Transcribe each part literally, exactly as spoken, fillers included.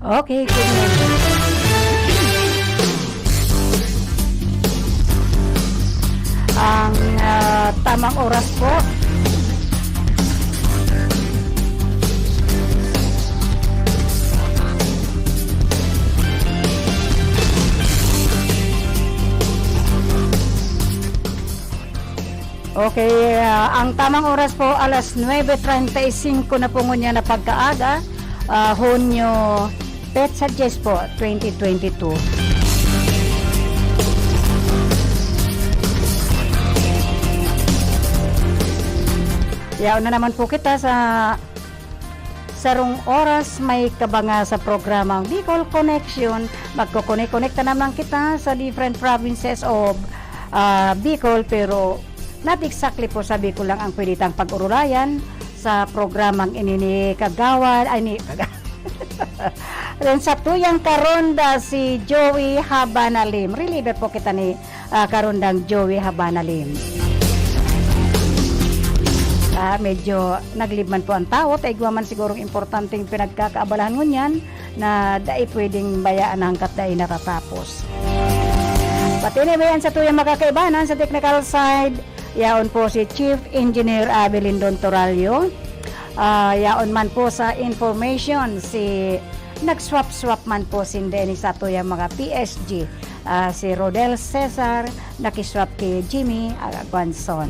Okay, good morning. Ang, ah, tamang oras po. Okay, ah, ang tamang oras po, alas nuebe treinta y cinco na po ngunyan na pagkaaga, ah, Hunyo petsa dyes po, twenty twenty-two. Yaon na naman po kita sa sarong oras may kabanga sa programang Bicol Connection. Magkukone-konekta naman kita sa different provinces of, ah, Bicol, pero not exactly po sa Bicol lang ang pwede tang pag-urulayan sa programang ini ni Kagawad, ay, ni, rin sa tuyang karonda si Joey Habanalim. Reliever po kita ni, ah, karondang Joey Habanalim. Ah, medyo naglibman po ang tawo, ta igwa man sigurong importanteng pinagkakaabalahan ngunyan na dai pwedeng bayaan na hangkat dai natatapos. But anyway, ang sa tuyang mga kaibanan sa technical side, yaon po si Chief Engineer Abelindon Torallo. Ah, yaon man po sa information si nag-swap-swap man po sinda ini sa tuyang mga P S G. Ah, si Rodel Cesar, nakiswap ki Jimmy Aguanzon.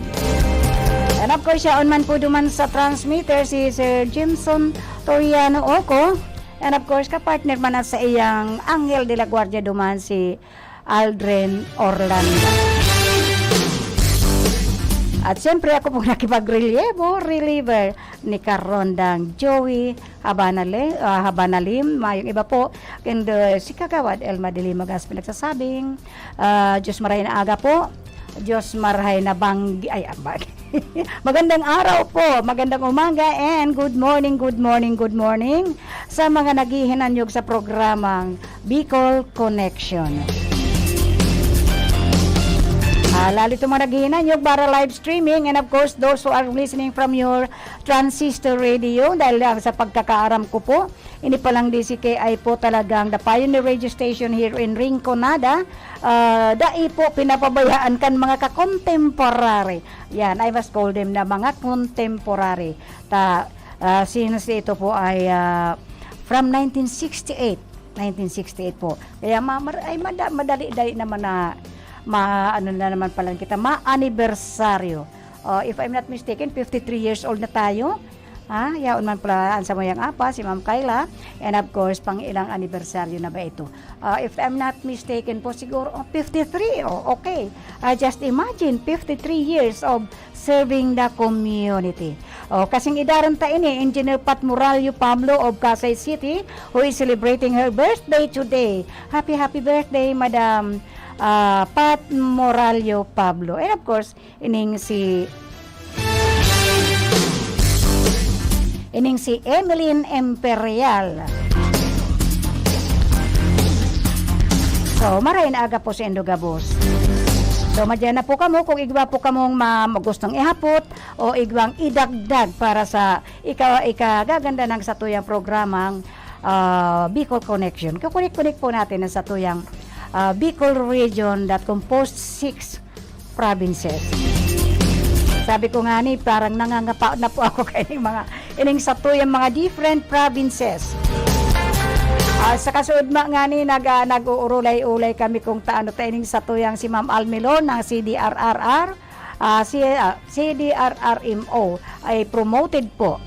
And of course, yaon man po duman sa transmitter si Sir Jimson Toriano Oco. And of course, kapartner man na sa iyang Angel de la Guardia duman si Aldrin Orlando. At siyempre, ako pong nakipagrelyebo, reliever ni karondang Joey Habanale-, ah, Habanalim. Mayong iba po, kundi si Kagawad Elma de Lima Gaspi nagsasabing, ah, Diyos marahay na aga po. Diyos marahay na banggi-, ay, ah, banggi-, magandang araw po, magandang umaga, and good morning, good morning, good morning sa mga naghihinanyog sa programang Bicol Connection. Ah, lalo itong mga naghihinanyog para live streaming, and of course, those who are listening from your transistor radio, dahil, ah, sa pagkakaaram ko po, ini palang D C K I po talagang the pioneer radio station here in Rinconada. Ah, dai po pinapabayaan kan mga kakontemporary. Yan, I must call them na mga contemporary. Ta, ah, since ito po ay, ah, from nineteen sixty-eight, nineteen sixty-eight po. Kaya ma-, mar-, ay mada-, madali-dali naman na ma-, ano na naman pala kita, ma-anibersaryo. Oh, if I'm not mistaken, fifty-three years old na tayo. Ha? Yaon man pala ang samuyang apa, si Ma'am Kyla. And of course, pang ilang anibersaryo na ba ito? Ah, if I'm not mistaken po, siguro, oh, fifty-three. Oh, okay. Ah, just imagine, fifty-three years of serving the community. Oh, kasing edaran ta ini, Engineer Pat Morallo Pablo of Pasay City, who is celebrating her birthday today. Happy, happy birthday, Madam, ah, Pat Morallo Pablo. And of course, ining si, ining si Emeline Imperial. So, maray na aga po sa indo gabos. So, madyan na po kamo kung igwa po kamong ma-, gustong ihapot o igwang idagdag para sa ika-, ikagaganda ng satuyang programang, ah, Bicol Connection. Kukunik-kunik po natin ang satuyang, ah, Bicol region that composed six provinces. Sabi ko nga ni, parang nangangapa na po ako kaining mga, ining satuyang mga different provinces. Ah, sa kasuodma nga ni, nag-, ah, nag-uurulay-ulay kami kung taano ta ining satuyang si Ma'am Almilor ng C D R R R, ah, si, ah, C D R R M O ay promoted po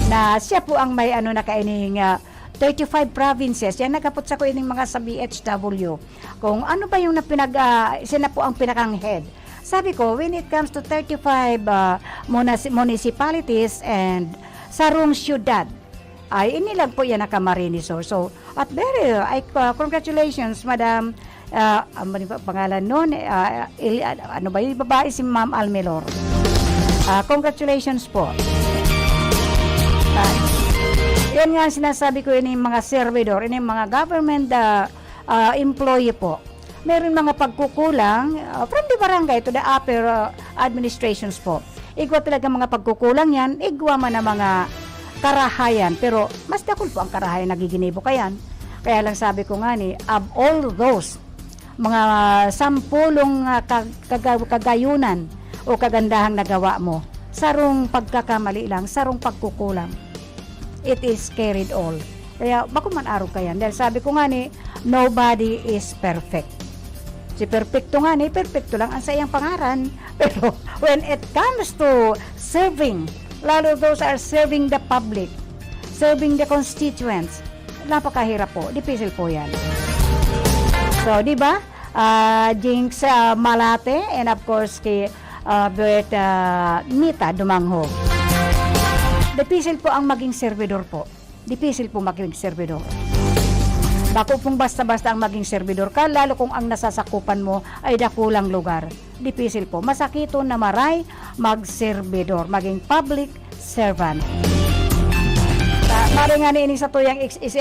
na siya po ang may ano na kaining, ah, thirty-five provinces. Yan, naghapot sa ko ining mga sa B H W. Kung ano ba yung na pinag-, ah, sila po ang pinakang head. Sabi ko, when it comes to thirty-five, ah, munas-, municipalities and sarong syudad, ay ini lang po yan na Camarines Sur. So, at very, ay, ah, congratulations, Madam, ah, ano ba yung pangalan nun? Ah, Ili-, ano ba yung babae, si Ma'am Almelor? Ah, congratulations po. Ah, yan nga ang sinasabi ko, ini mga servidor, ini mga government, ah, ah, employee po. Meron mga pagkukulang, ah, from the barangay to the upper, ah, administrations po. Igwa talaga mga pagkukulang yan, igwa man ang mga, karahayan, pero mas dakul po ang karahayan nagiginibo kayan. Kaya lang sabi ko nga ni, of all those, mga sampulong, ah, kag-, kaga-, kagayunan o kagandahang nagawa mo, sarong pagkakamali lang, sarong pagkukulang, it is carried all. Kaya bako man arog kayan. Dahil sabi ko nga ni, nobody is perfect. Si perpekto nga ni, perpekto lang ang sa iyang pangaran. Pero when it comes to serving, lalo those are serving the public, serving the constituents, napakahirap po. Dipisil po yan. So, di ba? Ah, Jinx, ah, Malate, and of course, kay, ah, Bert, ah, Mita Dumangho. Dipisil po ang maging servidor po. Dipisil po maging servidor. Bako pong basta-basta ang maging servidor ka, lalo kung ang nasasakupan mo ay dakulang lugar. Dipisil po. Masakiton na maray magservidor, maging public servant. Ah, mare nga ni ini sa tuyang ex-, is-,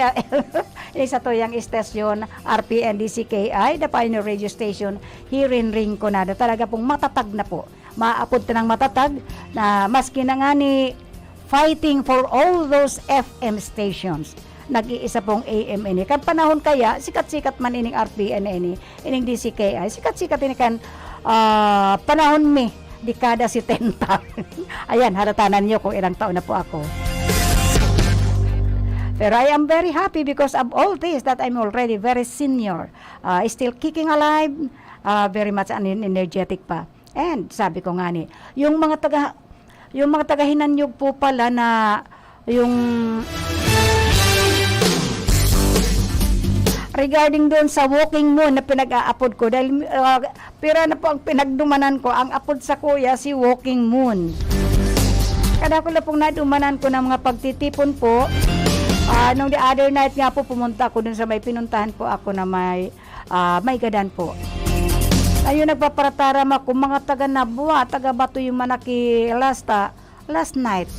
ini sa tuyang istasyon, R P N D C K I, the Pioneer Radio Station, here in Rinconada. Talaga pong matatag na po. Maapod tanang matatag na maski na nga ni fighting for all those F M stations. Nag-iisa pong A M ini. Kan panahon kaya, sikat-sikat man ining R P N ini, ining D C K I, sikat-sikat ini kan, ah, panahon mi, dekada setenta. Ayan, halata na niyo kung ilang taon na po ako. Pero I am very happy because of all this that I'm already very senior. Ah, still kicking alive, ah, very much an-, energetic pa. And sabi ko nga ni, yung mga taga, yung mga taga Hinanyog po pala na yung regarding doon sa Walking Moon na pinag-aapod ko, dahil, ah, pira na po ang pinagdumanan ko, ang apod sa kuya si Walking Moon. Kada ko lang pong nadumanan ko ng mga pagtitipon po, ah, nung the other night nga po, pumunta ako dun sa may pinuntahan po ako na may ah, may gadan po. Ayun, nagpaparataram ako, mga taga Nabua, taga Bato yung manaki last, ah, last night.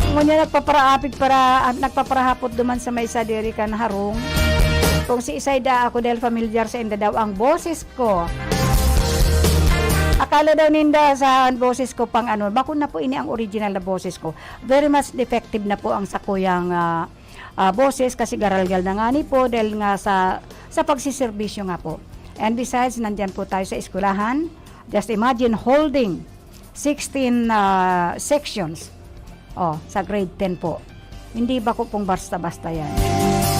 Ngunyan nagpaparaapig para, ah, nagpaparahapot duman sa may sadiri kan harong. Kung si Isay da ako dahil familiar sa inda daw ang boses ko. Akala daw ninda sa boses ko pang ano, bako na po ini ang original na boses ko. Very much defective na po ang sakuyang, ah, ah, boses kasi garalgal na nga ni po dahil nga sa, sa pagsiserbisyo nga po. And besides, nandyan po tayo sa eskwelahan. Just imagine holding sixteen, ah, sections, oh, sa grade ten po. Hindi bako pong basta-basta yan.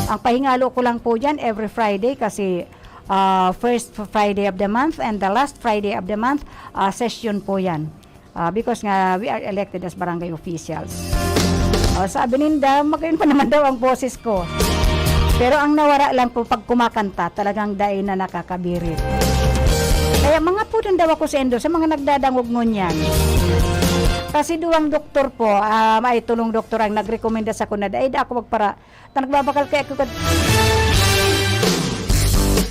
Ang pahingalo ko lang po dyan, every Friday kasi, ah, first Friday of the month and the last Friday of the month, ah, session po yan. Ah, because nga, we are elected as barangay officials. Oh, sabi ninda, magayon pa naman daw ang boses ko. Pero ang nawara lang po pag kumakanta, talagang dai na nakakabirit. Kaya mga pudan daw ako sa Indo, sa mga nagdadangog ngunyan. Kasi duwang doktor po, ah, may tulong doktor ang nagrekomenda sa ko na dai da ako magpara-, ta nagbabakal kaya ako kad-,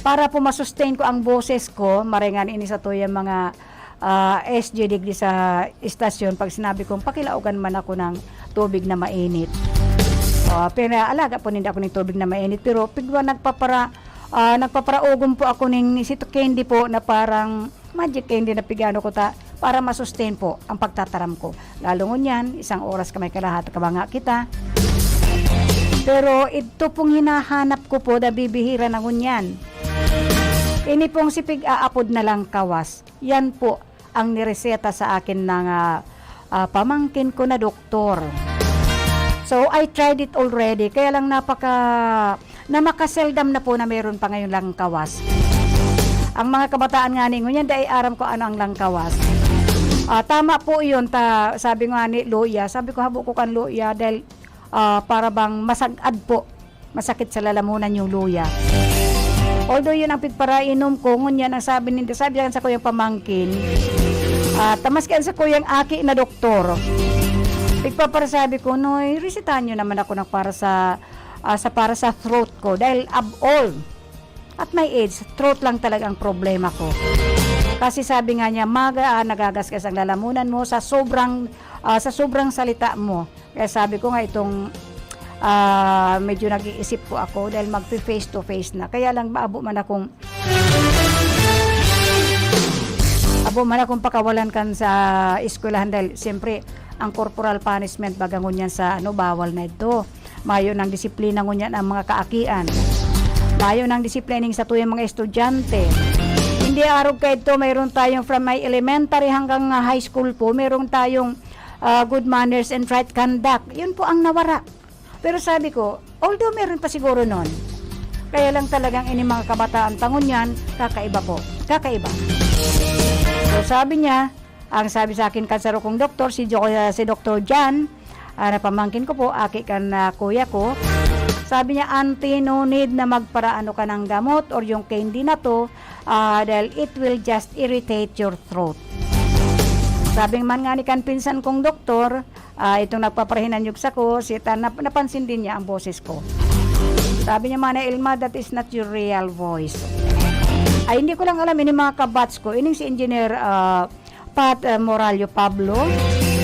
para po masustain ko ang boses ko, maringan ini sa tuyang mga ah, S G digdi sa istasyon, pag sinabi kong, "Pakilaogan man ako ng tubig na mainit." Ah, pinaalaga po ninda ako ng tubig na mainit, pero pigwa nagpapara-, ah, nagpaparaugom po ako ning sito candy po na parang magic candy na pigano ko ta, para ma-sustain po ang pagtataram ko. Lalo ngunyan, isang oras ka may kalahat, kabanga kita. Pero ito pong hinahanap ko po, nabibihira na ngunyan. Ini pong sipig aapod na lang kawas. Yan po ang nireseta sa akin ng, ah, ah, pamangkin ko na doktor. So, I tried it already. Kaya lang napaka-, namakaseldom na po na meron pa ngayon lang kawas. Ang mga kabataan nga ni ngunyan, dai aram ko ano ang langkawas. Ah, tama po yun. Ta, sabi nga ni Luya, sabi ko, "Habo ko kan Luya dahil, ah, para bang masag-ad po." Masakit sa lalamunan yung luya. Although yun ang pigparainom ko, ngunyan ang sabi ninda, sabi yan sa kuyang pamangkin, ah, ta maski ang sa kuyang aki na doktor, pigpaparasabi ko, "Noy, resetahan nyo naman ako ng para sa, ah, sa para sa throat ko." Dahil of all, at my age, throat lang talaga ang problema ko. Kasi sabi nga niya, "Maga, ah, nagagasgas ang lalamunan mo sa sobrang, ah, sa sobrang salita mo." Kaya sabi ko nga itong, ah, medyo nag-iisip po ako dahil magpe-face to face na. Kaya lang ba, abo man akong, abo man akong pakawalan kan sa eskwelahan dahil siyempre, Ang corporal punishment, baga ngunyan sa ano, bawal na ito. Mayo nang disiplina ngunyan ang mga kaakian. Mayo nang disiplina ning satuyang mga estudyante. Hindi arog kaidto, mayroon tayong from my elementary hanggang, ah, high school po, mayroon tayong, ah, good manners and right conduct. Yun po ang nawara. Pero sabi ko, although meron pa siguro nun, kaya lang talagang ini mga kabataan pa ngunyan, kakaiba po. Kakaiba. So sabi niya, ang sabi sa akin kan saro kong doktor, si, Jo- si Doktor John, ah, na pamangkin ko po, aki kan, ah, kuya ko, sabi niya, "Auntie, no need na magparaano ka ng gamot or yung candy na to, ah, dahil it will just irritate your throat." Sabi man nga ni kan pinsan kong doktor, ah, itong nagpapahinanyog sako, si ta-, nap-, napansin din niya ang boses ko. Sabi niya, "Mana Elma, that is not your real voice." Ay, hindi ko lang alam, ini mga kabats ko, ining si Engineer, ah, Pat, ah, Morallo Pablo,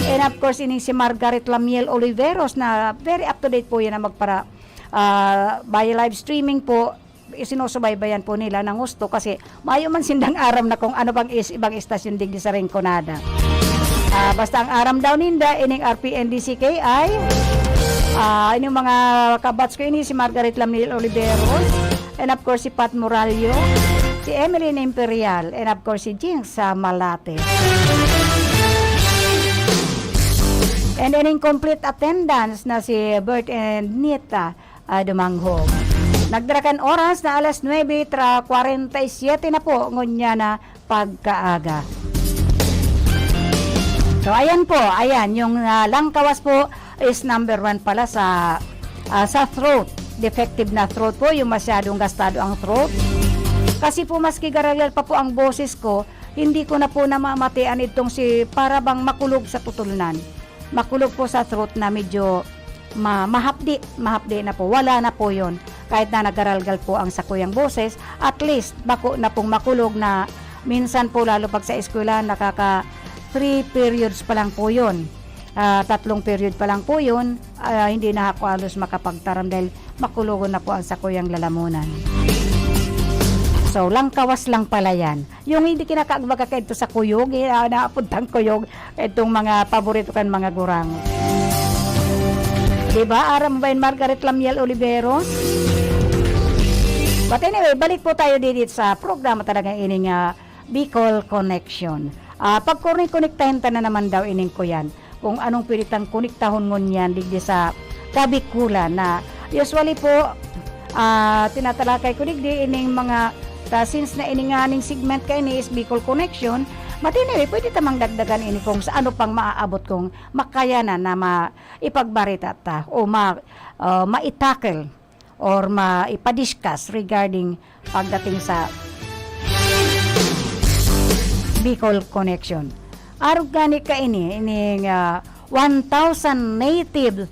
and of course, ining si Margaret Lamiel Oliveros na very up to date po yan na magpara, ah, by live streaming po, sinusubaybayan po nila ng gusto kasi mayo man sindang aram na kung ano bang is, ibang istasyon digdi sa Rinconada. Ah, basta ang aram daw ninda, ining R P N D C K I, ah, ining mga kabats ko ini, si Margaret Lamiel Oliveros, and of course, si Pat Morallo, si Emeline Imperial, and of course, si Jinx sa Malate. And then in complete attendance na si Bert and Nita, ah, Dumanghog. Nagdara kan oras na alas nuebe tra kwarenta y siyete na po, ngunyan na pagkaaga. So, ayan po, ayan, yung, ah, langkawas po is number one pala sa, ah, sa throat. Defective na throat po, yung masyadong gastado ang throat. Kasi po, maski garalgal pa po ang boses ko, hindi ko na po namamatian itong si para bang makulog sa tutulnan. Makulog po sa throat na medyo ma-, mahapdi, mahapdi na po. Wala na po yun. Kahit na nagaralgal po ang sakuyang boses, at least bako na pong makulog na minsan po, lalo pag sa eskwela, nakaka three periods pa lang po yun. Ah, tatlong period pa lang po yun, ah, hindi na ako halos makapagtaram dahil makulogon na po ang sakuyang lalamunan. So, langkawas lang pala yan. Yung hindi kinakaagbaga kaidto sa kuyog, eh, ah, naapuntan kuyog, itong mga paborito kan mga gurang. Diba? Aram mo ba yun, Margaret Lamiel Oliveros? But anyway, balik po tayo dito sa programa talaga ining, ah, Bicol Connection. Ah, pagkoni-konektahin ta na naman daw ining kuyan. Kung anong pwede tang konektahon ngunyan digdi sa Kabikulan na usually po, ah, tinatalakay ko digdi ining mga ta, since na ini nganing segment kaini is Bicol Connection, but anyway, pwede ta mang dagdagan ini kung sa ano pang maaabot kung makayanan na ma-, ipagbarita ta o ma-, ah, maitackle or ma-, ipadiscuss regarding pagdating sa Bicol Connection. Arog gani kaini, ining, ah, one thousand native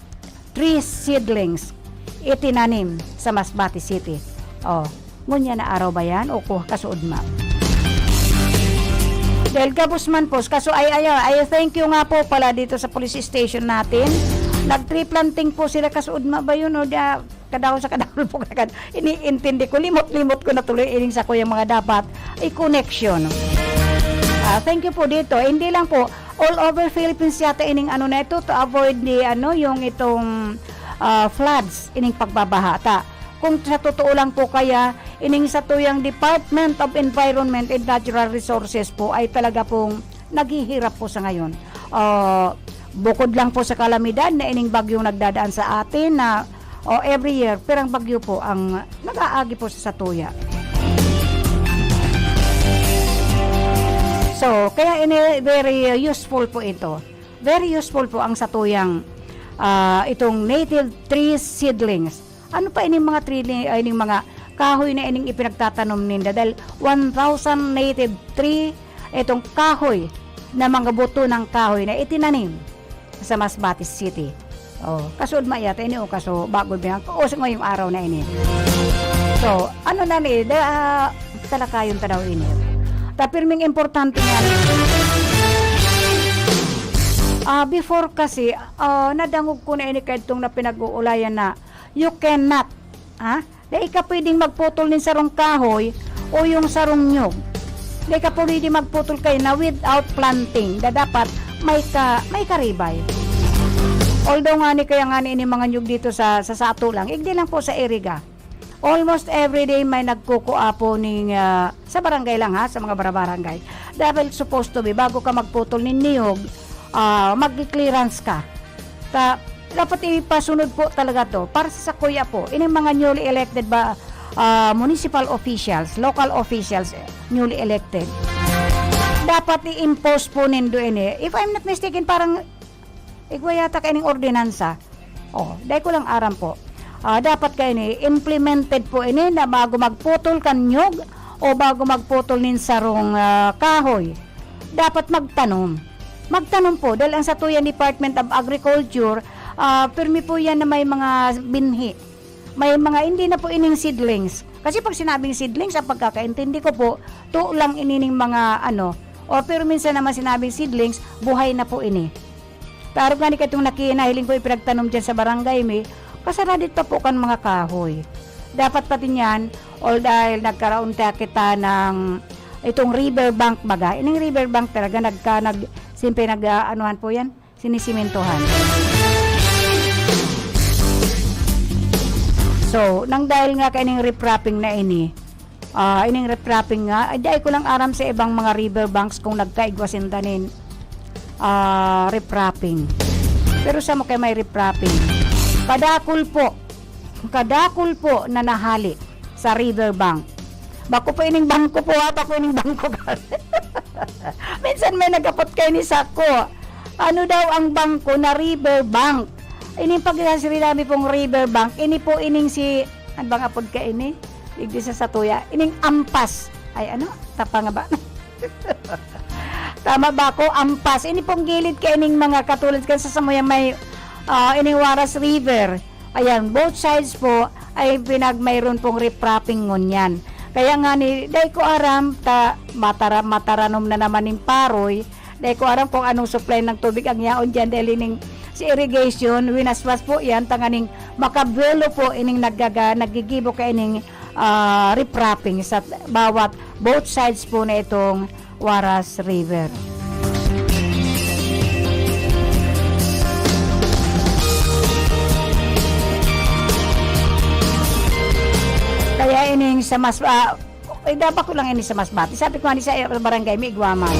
tree seedlings itinanim sa Masbate City. Oh, ngunyan na araw ba yan o ku-, kasuodma? Dahil gabos man po, kaso ay, ay, ay, thank you nga po pala dito sa police station natin. Nag-tree planting po sila, kasuodma ba yun o da, kadahol sa kadahol po kagad. Iniintindi ko, limot-limot ko na tuloy ining sakuyang mga dapat i-connection. Ah, thank you po dito. Hindi lang po, all over Philippines yata ining ano na ito to avoid the, ano, yung itong, ah, floods, ining pagbabaha. Ta, kung sa totoo lang po kaya, ining satuyang Department of Environment and Natural Resources po ay talaga pong naghihirap po sa ngayon. Ah, bukod lang po sa kalamidad na ining bagyong nagdadaan sa atin na, o, every year, pirang bagyo po ang nag-aagi po sa satuya. So, kaya ini very, uh, useful po ito. Very useful po ang satuyang, ah, itong native tree seedlings. Ano pa ining mga tree ni, ay, ining mga kahoy na ining ipinagtatanom ninda? Dahil one thousand native tree, itong kahoy na mga buto ng kahoy na itinanim sa Masbate City. Oh, kasuodma yata ini o kaso bago binang, o sa ngayong araw na ini. So, ano na ni, da, ah, talakayon ta daw ini. Ta pirming importante nga. Ah, before kasi, ah, nadangog ko na ini kaidtong na pinag-uulayan na you cannot, ah, dai ka pwedeng magputol nin sarong kahoy o yung sarong nyog. Dai ka pwedeng magputol kayo na without planting. Da dapat may ka-, may karibay. Although nga ni, kaya nga ni ini mga niyog dito sa, sa sato lang, igdi lang po sa Iriga. Almost every day may nagkukuha po ning, ah, sa barangay lang ha, sa mga barabarangay. Dahil supposed to be, bago ka magputol nin niyog, ah, mag-clearance ka. Ta-, dapat ipasunod po talaga to. Para sa sakuya po, ining mga newly elected ba, ah, municipal officials, local officials, eh, newly elected. Dapat i-impose po nindo ini. If I'm not mistaken, parang igwa yata kaining ordinansa. Oh, dai ko lang aram po. Ah, dapat kaini implemented po ini na bago magputol kan niyog o bago magputol nin sarong, ah, kahoy, dapat magtanom. Magtanom po, dahil ang satuyang Department of Agriculture, ah, pirmi po yan na may mga binhi. May mga, hindi na po ining seedlings. Kasi pag sinabing seedlings, ang pagkakaintindi ko po, to lang inining mga ano, or pero minsan naman sinabing seedlings, buhay na po ini. Pero gani katong nakinahiling ko ipinagtanom dyan sa barangay mi, kasarado pa po kan mga kahoy. Dapat pati niyan, all dahil nagkaraon ta kita ng itong river bank baga. Ining river bank talaga nagka-, nag-, simple nag-, ah, anuhan po yan, sinisimentohan. So, nang dahil nga kaining riprapping na ini, ah, ining riprapping nga, ay, di ko lang aram sa ibang mga river banks kung nagkaigwa sinda nin, ah, riprapping. Pero sa mo kay may riprapping. Kadakul po, kadakul po na nahali sa river bank. Bako po ining bangko po, ha? Bako ining bangko. Minsan may nagapot kayo ni sako. Ano daw ang bangko na river bank? Ining pag-, sinabi pong river bank, ini po ining si, ano bang apod ka ini? Igdi sa satuya. Ining ampas. Ay, ano? Tapa nga ba? Tama ba ako? Ampas. Ini pong gilid ka ining mga katulad kan sa samuyang may, ah, ining Waras River. Ayan, both sides po ay pinag-, mayroon pong riprapping ngunyan. Kaya nga ni, dai ko aram, ta, matara-, mataranom na naman ning paroy. Dai ko aram kung anong supply ng tubig ang yaon dyan dahil ining si irrigation, winaswas po yan, tanganing makabuelo po ining naggaga-, nagigibo ka ining, ah, riprapping sa bawat, both sides po na itong Waras River. Kaya ining sa mas, ah, eh, dapat ko lang ini sa Masbate. Sabi ko nga ni sa barangay, may igwaman.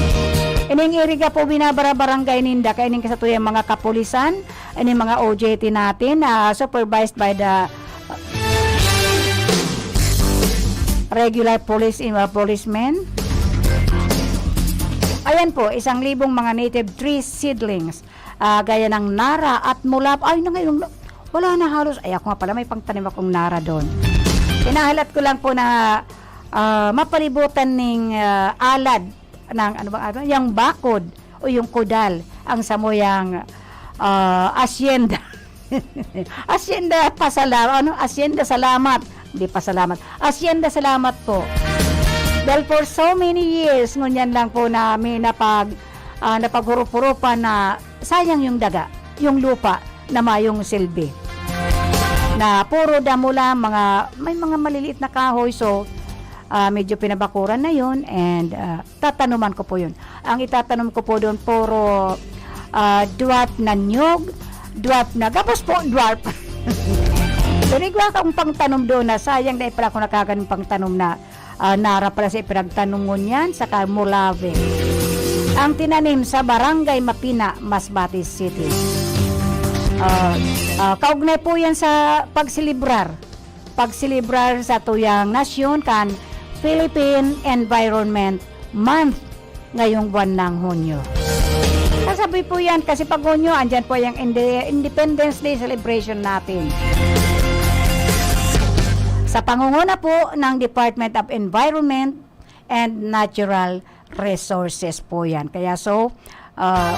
Ining iriga po, binabara-barangay ninda, kaya ining kasatuyang mga kapulisan, ining mga O J T natin, ah, supervised by the regular police, uh, policemen. Ayan po, isang libong mga native tree seedlings, ah, gaya ng nara at mulap. Ay, na ngayon, wala na halos. Ay, ako nga pala, may pangtanim akong nara doon. Pinahalat ko lang po na, ah, mapalibutan ning, ah, alad ng, ano bang, ano, yung bakod o yung kudal, ang samuyang, ah, asyenda. Asyenda, pasala-, ano? Asyenda, salamat. Hindi, pasalamat. Asyenda, salamat po. Dahil for so many years, ngunyan lang po namin napag-, ah, napaghurup-hurupan na sayang yung daga, yung lupa na mayong silbi. Na puro damo lang, mga, may mga maliliit na kahoy, so, ah, medyo pinabakuran na yun, and, ah, tatanuman ko po yun. Ang itatanom ko po doon, puro, ah, dwarf na niyog, dwarf na, gabos po, dwarf. Pero igwa akong pangtanom doon na sayang dai pala ako nakakan pangtanom na, ah, nara pala sa ipinagtanom ngunyan, saka mulave. Ang tinanim sa Barangay Mapina, Masbate City. Ah, ah, kaugnay po yan sa pagselebrar pagselebrar sa tuyang nasyon kan Philippine Environment Month ngayong buwan ng Hunyo. Kasabi po yan kasi pag Hunyo, andyan po yung Inde-, Independence Day celebration natin. Sa pangunguna po ng Department of Environment and Natural Resources po yan. Kaya so, ah,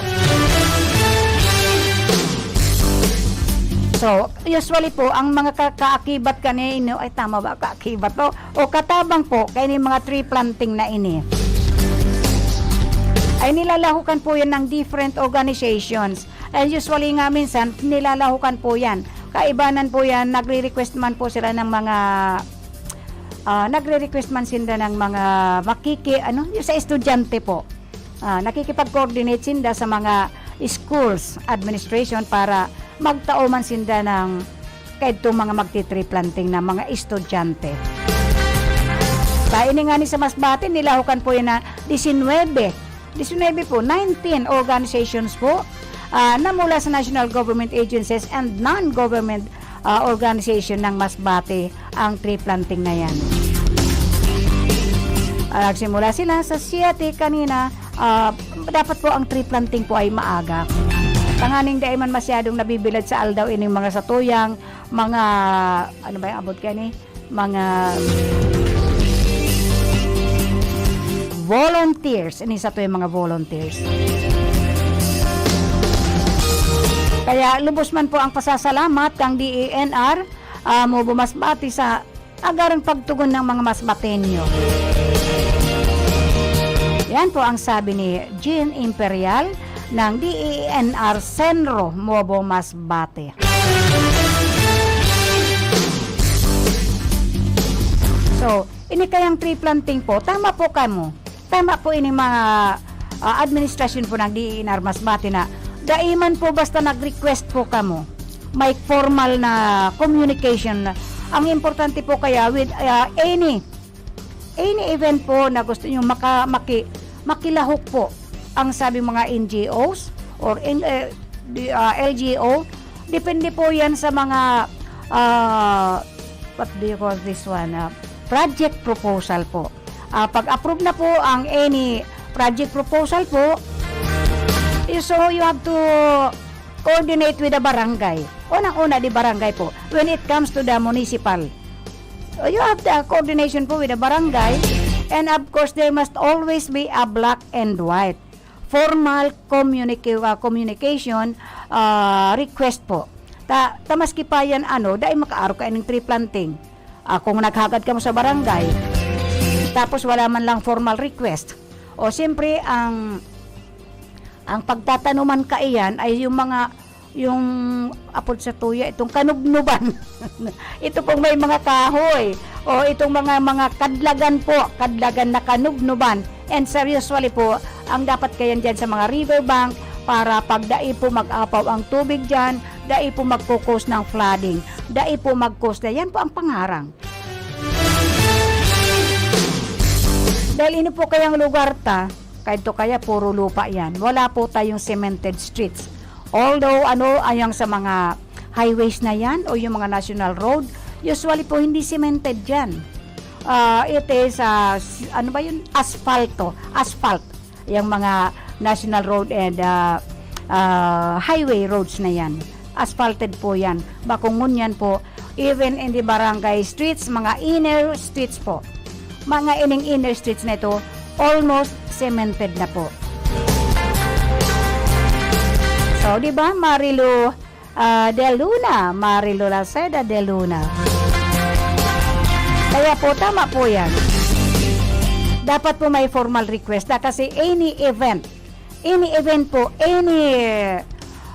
so, usually po, ang mga ka-, kaakibat kanino, ay tama ba, kaakibat po? O katabang po, kaya yung mga tree planting na ini. Ay nilalahukan po yan ng different organizations. And usually nga minsan, nilalahukan po yan. Kaibanan po yan, nagre-request man po sila ng mga, ah, nagre-request man sila ng mga makiki-, ano, yung sa estudyante po. Ah, nakikipag-coordinate sinda sa mga schools administration para magtao man sinda ng kaidtong mga magti-tree planting na mga estudyante. Sa ini ngani sa Masbate, nilahokan po yan na disinwebe, disinwebe po, nineteen organizations po, ah, na mula sa national government agencies and non-government, ah, organization ng Masbate ang tree planting na yan. Ah, nagsimula sila sa siyete kanina. Ah, dapat po ang tree planting po ay maaga. Tanganing dai man masyadong nabibilad sa aldaw ining mga satuyang, mga, ano ba yung abot kani? Mga volunteers. Ini satuyang mga volunteers. Kaya lubos man po ang pasasalamat kang D E N R, ah, Mobo Masbate sa agarang pagtugon ng mga Masbateño. Yan po ang sabi ni Jean Imperial ng D E N R Senro Mobo Masbate. So, ini kayang tree planting po, tama po kamo. Tama po ini mga, ah, administrasyon po ng D E N R Masbate na dai man po basta nag-request po kamo. May formal na communication. Ang importante po kaya with, ah, any, any event po na gusto nyo maka-, maki-, makilahok po ang sabi mga N G Os or in, eh, di, ah, L G O, depende po yan sa mga, ah, what do you call this one? Ah, project proposal po. Ah, pag-approve na po ang any project proposal po, y-, so you have to coordinate with the barangay. Unang-una, di barangay po. When it comes to the municipal, you have the coordination po with the barangay. And of course, there must always be a black and white formal communica-, ah, communication, ah, request po. Ta, ta maski pa yan, ano, dai makaarog ka ining tree planting. Ah, kung naghagad kamo sa barangay, tapos wala man lang formal request. O, siyempre, ang, ang pagtatanuman kaiyan ay yung mga, yung apod sa tuya, itong kanubnuban. Ito pong may mga kahoy, o itong mga, mga kadlagan po, kadlagan na kanubnuban. And sa usually po, ang dapat kayan dyan sa mga river bank, para pag dai po mag-apaw ang tubig dyan, dai po magko-cause ng flooding, dai po mag-cause na, yan po ang pangarang. Dahil ini po kayang lugar ta, kaidto kaya puro lupa yan. Wala po tayong cemented streets. Although, ano, ayang sa mga highways na yan o yung mga national road, usually po hindi cemented yan. Ah, it is, ah, s-, ano ba yun? Asphalto. Asphalt. Yung mga national road and, ah, ah, highway roads na yan. Asphalted po yan. Bakong ngunyan po, even in the barangay streets, mga inner streets po. Mga ining inner streets na ito, almost cemented na po. So, di ba, Marilu, ah, de Luna, Marilu Laceda de Luna. Kaya po, tama po yan. Dapat po may formal request na kasi any event, any event po, any,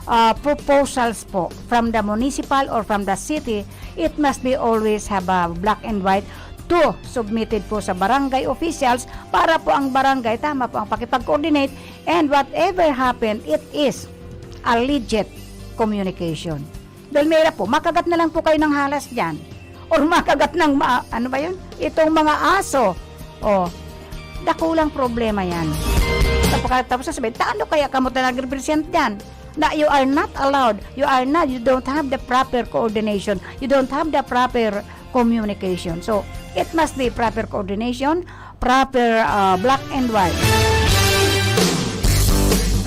ah, proposals po from the municipal or from the city, it must be always have a black and white to submitted po sa barangay officials para po ang barangay, tama po ang pakipag-coordinate, and whatever happened, it is a legit communication. Dahil mahirap po, makagat na lang po kayo ng halas dyan. Or makagat ng ma-, ano ba yun? Itong mga aso. Oh, dakulang problema yan. Tapos, tapos sasabihin, "Taano kaya kamo ta nag-represent dyan?" Na you are not allowed. You are not, you don't have the proper coordination. You don't have the proper communication. So, it must be proper coordination, proper, ah, black and white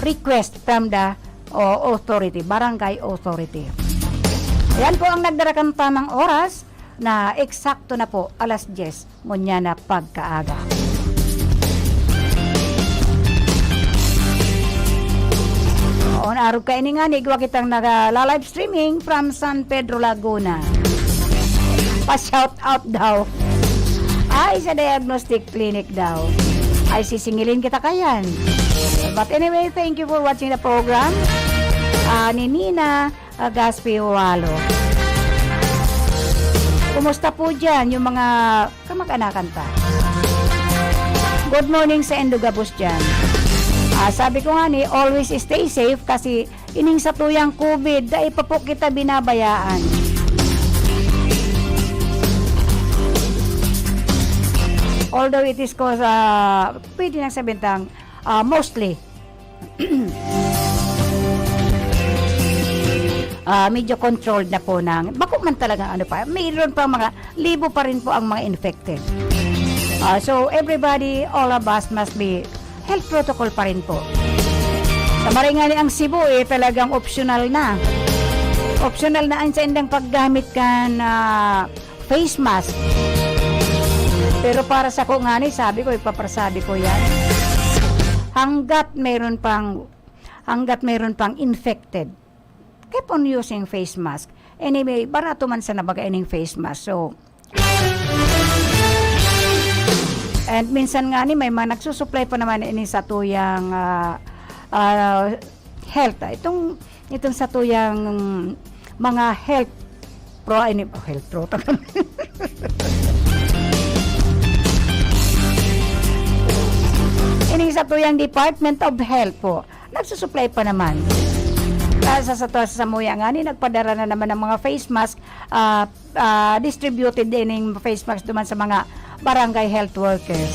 request from the, oh, authority, barangay authority. Ayan po ang nagdara kan tamang oras na eksakto na po alas diyes ngunyan na pagkaaga. Oo, naarog kaini ngani, igwa kitang naga-live streaming from San Pedro, Laguna. Pa-shout out daw. Ay, sa diagnostic clinic daw. Ay, sisingilin kita kayan. But anyway, thank you for watching the program. Ah, ni Nina Agaspi Walo. Kumusta po dyan yung mga kamag-anakan ta? Good morning sa Indo gabos dyan. Ah, sabi ko nga ni, always stay safe kasi ining satuyang covid, dai pa po kita binabayaan. Although it is cause, ah, pwede nang sabihin tang, ah, mostly, ah, medyo controlled na po ng, bako man talaga ano pa, mayroon pa mga libo pa rin po ang mga infected. Ah, so everybody, all of us must be health protocol pa rin po. Sa maray nga ni ang Cebu, eh, talagang optional na. Optional na ang saindang paggamit kan, ah, face mask. Pero para sa ko nga ni, sabi ko, ipapasabi ko yan. Hanggat meron pang, hanggat meron pang infected, keep on using face mask. Anyway, barato man sa nabaga ining face mask. So, and minsan nga ni, may mga nagsusupply pa naman ini sa tuyang, ah, ah, health. Ah, itong, itong sa tuyang mga health pro, ay, ni-, health pro. Ining sa tuyang Department of Health po, nagsusupply pa naman. Sa, sa, sa, sa samuya nga ni, nagpadara na naman ng mga face mask, ah, ah, distributed din yung face mask duman sa mga barangay health workers.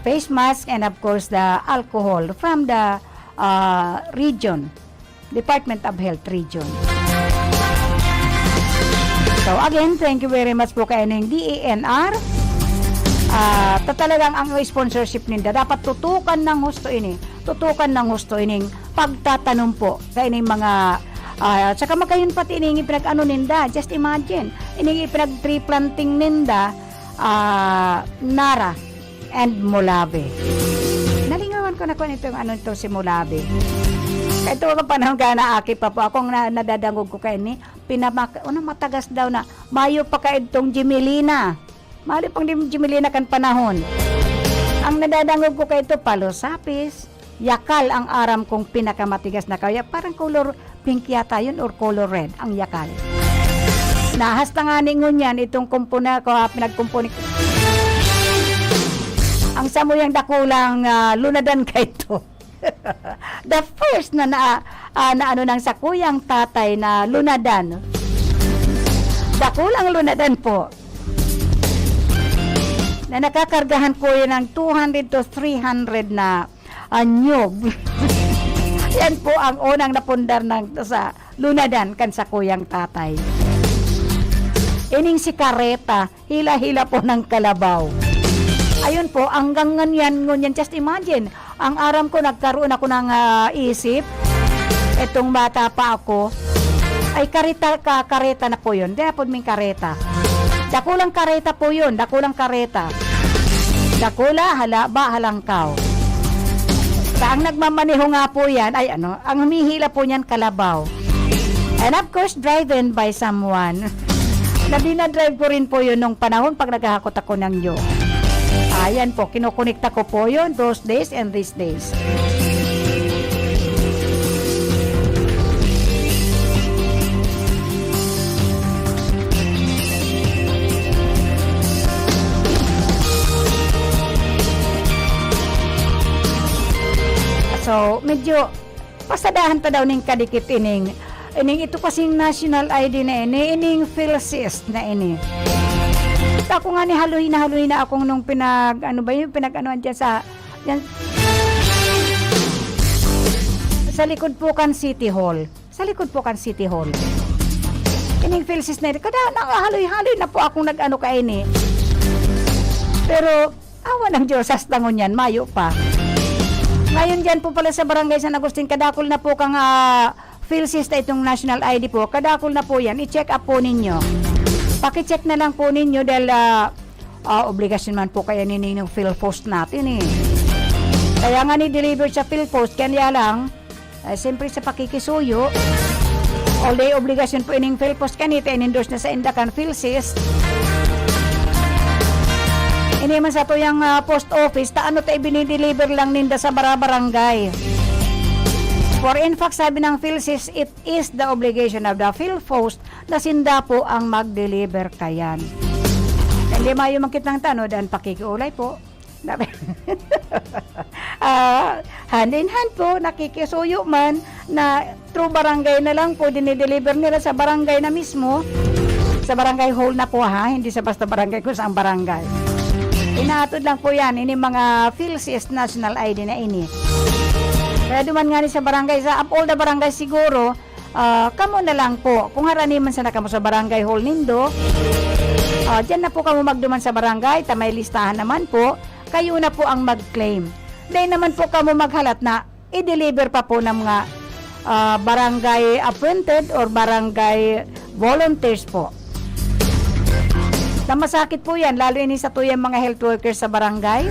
Face mask and of course the alcohol from the, ah, region. Department of Health Region. So again, thank you very much po kay ning D E N R. Ah, ta talagang ang sponsorship ninda, dapat tutukan ng husto ini. Tutukan ng husto ining pagtatanom po kay ning mga, ah, saka magayon pati ining ipinag-ano ninda. Just imagine, ining ipinag-tree planting ninda, ah, Nara and Molave. Nalingawan ko na kung ano itong ano ito, si Molave. Ito ang panahon kaya naaki pa po akong na, nadadangog ko kaini, pinamak-, ano, matagas daw na, mayo pa ka itong Jimelina. Mayo pang di Jimelina kan panahon. Ang nadadangog ko kay ito, Palusapis, Yakal ang aram kong pinakamatigas na kaya, parang color pink yata yun or color red ang Yakal. Nahasta nga ni ngunyan itong kumpuna ko, ah, pinagkumpuni ko. Ang samuyang dakulang, ah, lunadan kay ito. The first na, na, ah, na ano ng sakuyang tatay na lunadan. Dakulang lunadan po. Na nakakargahan ko yun ng two hundred to three hundred na, ah, nyog. Yan po ang unang napundar ng, sa lunadan kan sakuyang tatay. Ining si kareta, hila-hila po ng kalabaw. Ayun po, hanggang ngunyan, ngunyan, just imagine, ang aram ko, nagkaroon ako ng, ah, isip, itong bata pa ako, ay kareta, ka-, kareta na po yun. Di na po may kareta. Dakulang kareta po yun, dakulang kareta. Dakula, halaba, halangkaw. Sa ang nagmamaneho nga po yan, ay ano, ang humihila po niyan, kalabaw. And of course, driven by someone. Na dinadrive ko rin po yun nung panahon pag naghahakot ako ng nyog. Ayan po, kinokonekta ko po yun, those days and these days. So, medyo pasadahan ta daw ning kadikit ining, ining ito kasing national I D na ini, ining PhilSys na ini. Ako nga ni haloy na haloy na akong nung pinag, ano ba yun, pinag-anuhan dyan sa, dyan, sa likod po kan City Hall. Sa likod po kan City Hall. Ining PhilSys na ini, kada nangahaloy-haloy na po akong nag-ano kaini. Pero, awa ng Diyos, hasta ngunyan, mayo pa. Ngayon dyan po pala sa Barangay San Agustin, kadakul na po kang, ah, PhilSys na itong national I D po, kadakul na po yan, i-check up po ninyo. Paki-check na lang po ninyo dahil, ah, ah, obligasyon man po kaya nining PhilPost natin eh. Kaya nga ni-deliver sa PhilPost, kaya lang, eh, siyempre sa pakikisuyo, although obligasyon po ining PhilPost kanita, in-endorse na sa inda kan PhilSys. Ini man sa tuyang, ah, post office, ta ano ta ibinideliver lang ninda sa bara-, barangay. For in fact, sabi ng PhilSys, it is the obligation of the PhilPost na sinda po ang mag-deliver kayan. Hindi mayo magkitang tanod ang pakikiulay po. Ah, hand in hand po, nakikisuyo man na through barangay na lang po, dinideliver nila sa barangay na mismo. Sa barangay hall na po, ha, hindi sa basta barangay, kung saan barangay. Inaatod lang po yan, ini mga PhilSys National I D na ini. Kaya duman nga ni sa barangay, sa of all the barangay siguro, ah, kamo na lang po. Kung harani man sana kamo sa barangay hall nindo, ah, dyan na po kamo magduman sa barangay, ta may listahan naman po. Kayo na po ang mag-claim. Dahil naman po kamo maghalat na i-deliver pa po ng mga, ah, barangay appointed or barangay volunteers po. Na masakit po yan, lalo ini sa tuyang mga health workers sa barangay.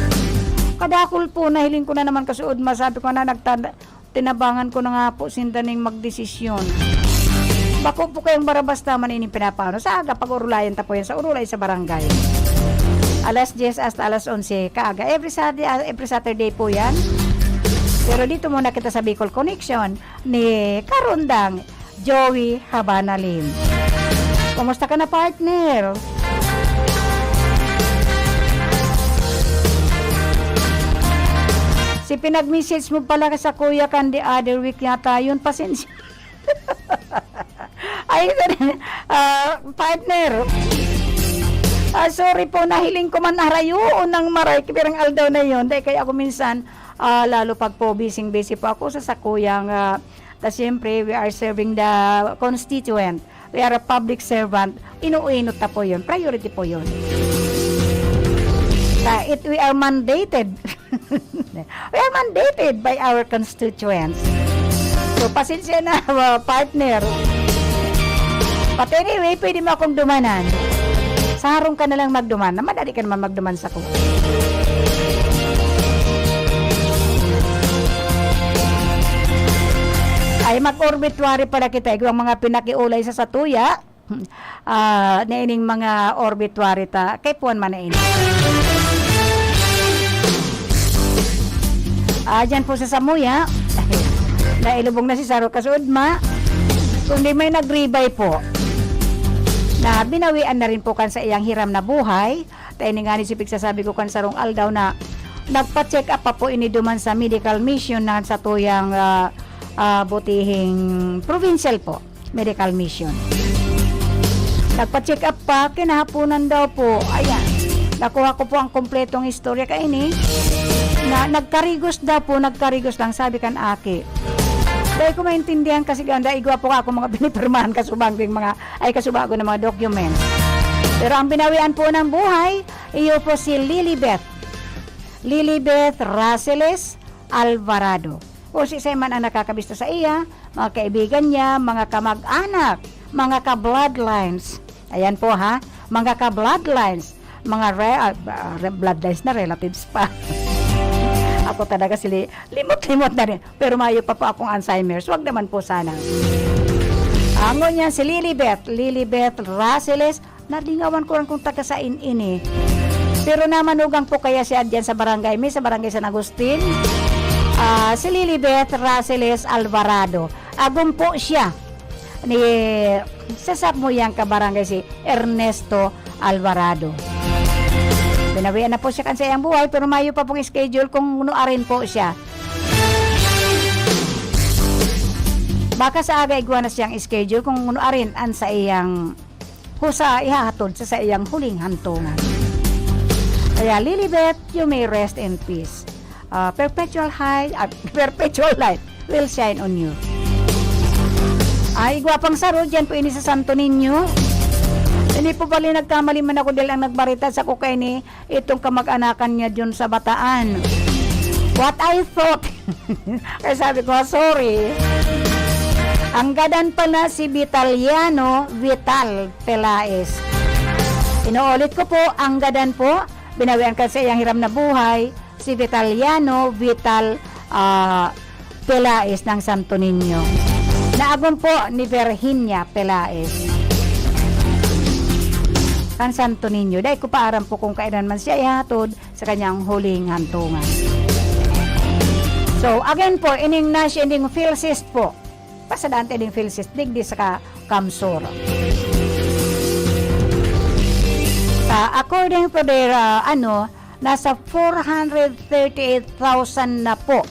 Kadakul po, nahiling ko na naman kasuod, masabi ko na nagtanda, tinabangan ko na nga po sinda ning magdesisyon. Bako po kayong barabasta man ining pinapaano. Sa aga, pag-urulayan ta po yan sa urulay sa barangay. Alas diyes hasta alas onse, kaaga. Every Saturday, ah, every Saturday po yan. Pero dito muna kita sa Bicol Connection ni Karundang Joey Habana Lim. Kumusta ka na, partner? Si pinag-message mo pala sa kuya kan the other week yata yun, pasensya. Ay, ah, partner. Ah, sorry po, nahiling ko man harayoon ng maray, pirang aldaw na yon. Dahil kaya ako minsan, ah, lalo pag po busy-busy po ako sa sakuyang, ah, ta siyempre, we are serving the constituent. We are a public servant. Inuinot ta po yun. Priority po yun. Ta, it, we are mandated. We are mandated by our constituents. So, pasensya na, uh, partner. But anyway, pwede mo akong dumanan. Sa harong ka na lang magduman. Na madali ka naman magduman sa ko. Ay, mag-obituary pala kita. Igwang mga pinakiulay sa satuya. Ah, na ining mga obituary ta, kay puwan man na ini. Ah, dyan po sa samuya, nailubong na si Saro Kasudma, kundi may nagribay po na binawian na rin po kan sa iyang hiram na buhay. Ta ini nga ni si pigsasabi ko kan sarong aldaw na nagpa-check up pa po ini duman sa medical mission na sa tuyang, ah, ah, butihing provincial po. Medical Mission. Nagpa-check up pa, kinahaponan daw po. Ayan. Nakuha ko po ang kompletong istorya kaini, na nagkarigos daw po, nagkarigos lang, sabi kan aki. Dahil ko maintindihan kasi ganda, igwa po ako mga pinipirmahan kasubag ng mga, ay kasubago ng mga documents. Pero ang binawian po ng buhay, iyo po si Lilibeth. Lilibeth Raceles Alvarado. O si man ang nakakabista sa iya, mga kaibigan niya, mga kamag-anak, mga ka-bloodlines. Ayan po ha, mga ka-bloodlines, mga re-, ah, re-, bloodlines na relatives pa. Ako talaga sili, limot-limot na rin. Pero mayo pa po akong Alzheimer's. Wag naman po sana. Angon niya si Lilibeth, Lilibeth Raceles, nalingawan ko rin kung taga sain ini. Pero namanugang po kaya siya dyan sa barangay, may sa barangay San Agustin. Ah, si Lilibeth Raceles Alvarado. Agom po siya ni sasap mo yang kabarangay si Ernesto Alvarado. Binawian na po siya kan sa iyang buhay, pero mayo pa pong schedule kung nuarin po siya. Baka sa aga igwa na siyang schedule kung nuarin an sa iyang husa ihahatod sa saiyang huling hantungan. Kaya, Lilibet, you may rest in peace. Ah, perpetual high, ah, perpetual light will shine on you. Ay, igwa pang saro, dyan po ini sa Santo Niño. Ini po pala, nagkamali man ako dahil ang nagbarita sa ko kaini, itong kamag-anakan niya dyan sa Bataan. What I thought, kaya sabi ko, "Sorry." Ang gadan pala si Vitaliano Vital Pelaez. Inuulit ko po, ang gadan po, binawian ka sa iyang hiram na buhay, si Vitaliano Vital, ah, Pelaez ng Santo Niño. Naagom po ni Virginia Pelaez. Ang Santo Niño. Dahil ko pa aram po kung kailan man siya ihatod, sa kanyang huling hantungan. So, again po, ining na siya, ining PhilSys po. Pasadante ining PhilSys, digdi sa ka-, CamSur. Sa, according to their, ah, ano, nasa four hundred thirty-eight thousand na po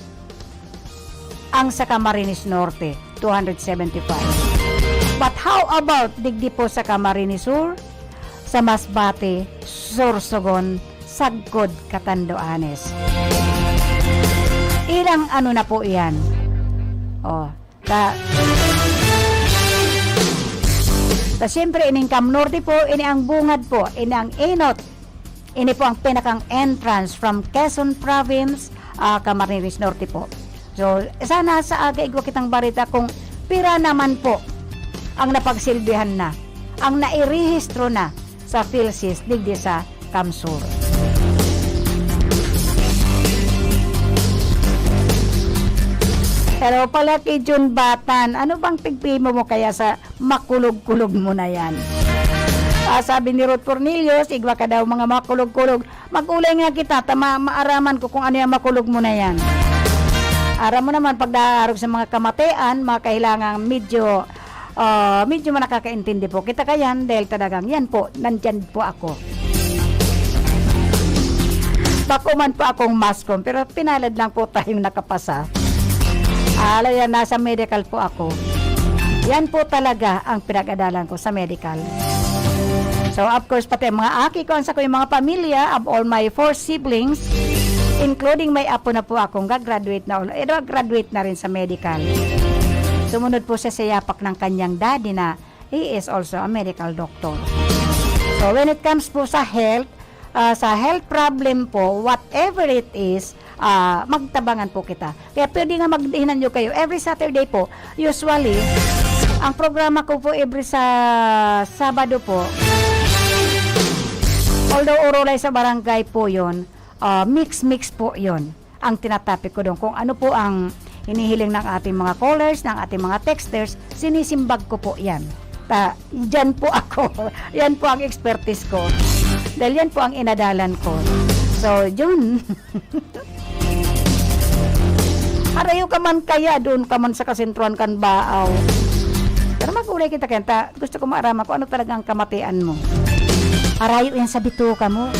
ang sa Camarines Norte, two hundred seventy-five. But how about digdi po sa Camarines Sur, sa Masbate, Sorsogon, sagkod Catanduanes? Ilang ano na po iyan? Oh, ta, ta siyempre, ining Cam Norte po, ini ang bungad po, ini ang enot. Ini po ang pinakang entrance from Quezon Province, ah, Camarines Norte po. So, sana sa aga igwa kitang bareta kung pira naman po ang napagsilbihan na, ang nairehistro na sa PhilSys digdi sa CamSur. Pero pala kay Jun Batan, ano bang pigpimo mo kaya sa makulog-kulog mo na yan? Ah, sabi ni Ruth Cornelius, "Igwa ka daw mga makulog-kulog." Mag-ulay nga kita, ta ma-, maaraman ko kung ano yung makulog mo na yan. Aram mo naman, pag naarog sa mga kamatean, mga kahilangang medyo, ah, medyo manakakaintindi po kita kayan, dahil talagang yan po, nandyan po ako. Bako man po akong mascom, pero pinalad lang po tayong nakapasa. Ala yan, nasa medical po ako. Yan po talaga ang pinag-adalan ko sa medical. So, of course, pati ang mga aki ko, ang sa ko yung mga pamilya, of all my four siblings, including may apo na po akong gagraduate na, eh, graduate na rin sa medical. Sumunod po siya sa yapak ng kanyang daddy na he is also a medical doctor. So, when it comes po sa health, ah, sa health problem po, whatever it is, ah, magtabangan po kita. Kaya pwede nga maghinanyo kayo. Every Saturday po, usually, ang programa ko po every sa Sabado po, although orolay sa barangay po yon, ah, mix-mix po yon ang tinatapik ko doon. Kung ano po ang hinihiling ng ating mga callers, ng ating mga texters, sinisimbag ko po yan. Ta, dyan po ako. Yan po ang expertise ko. Dahil yan po ang inadalan ko. So, yun. Harayo ka man kaya, doon ka man sa kasentruan kan Baaw. Pero mag-ulay kita kaya, ta, gusto ko maaraman kung ano talaga ang kamatian mo. Harayo yan sa bituka mo.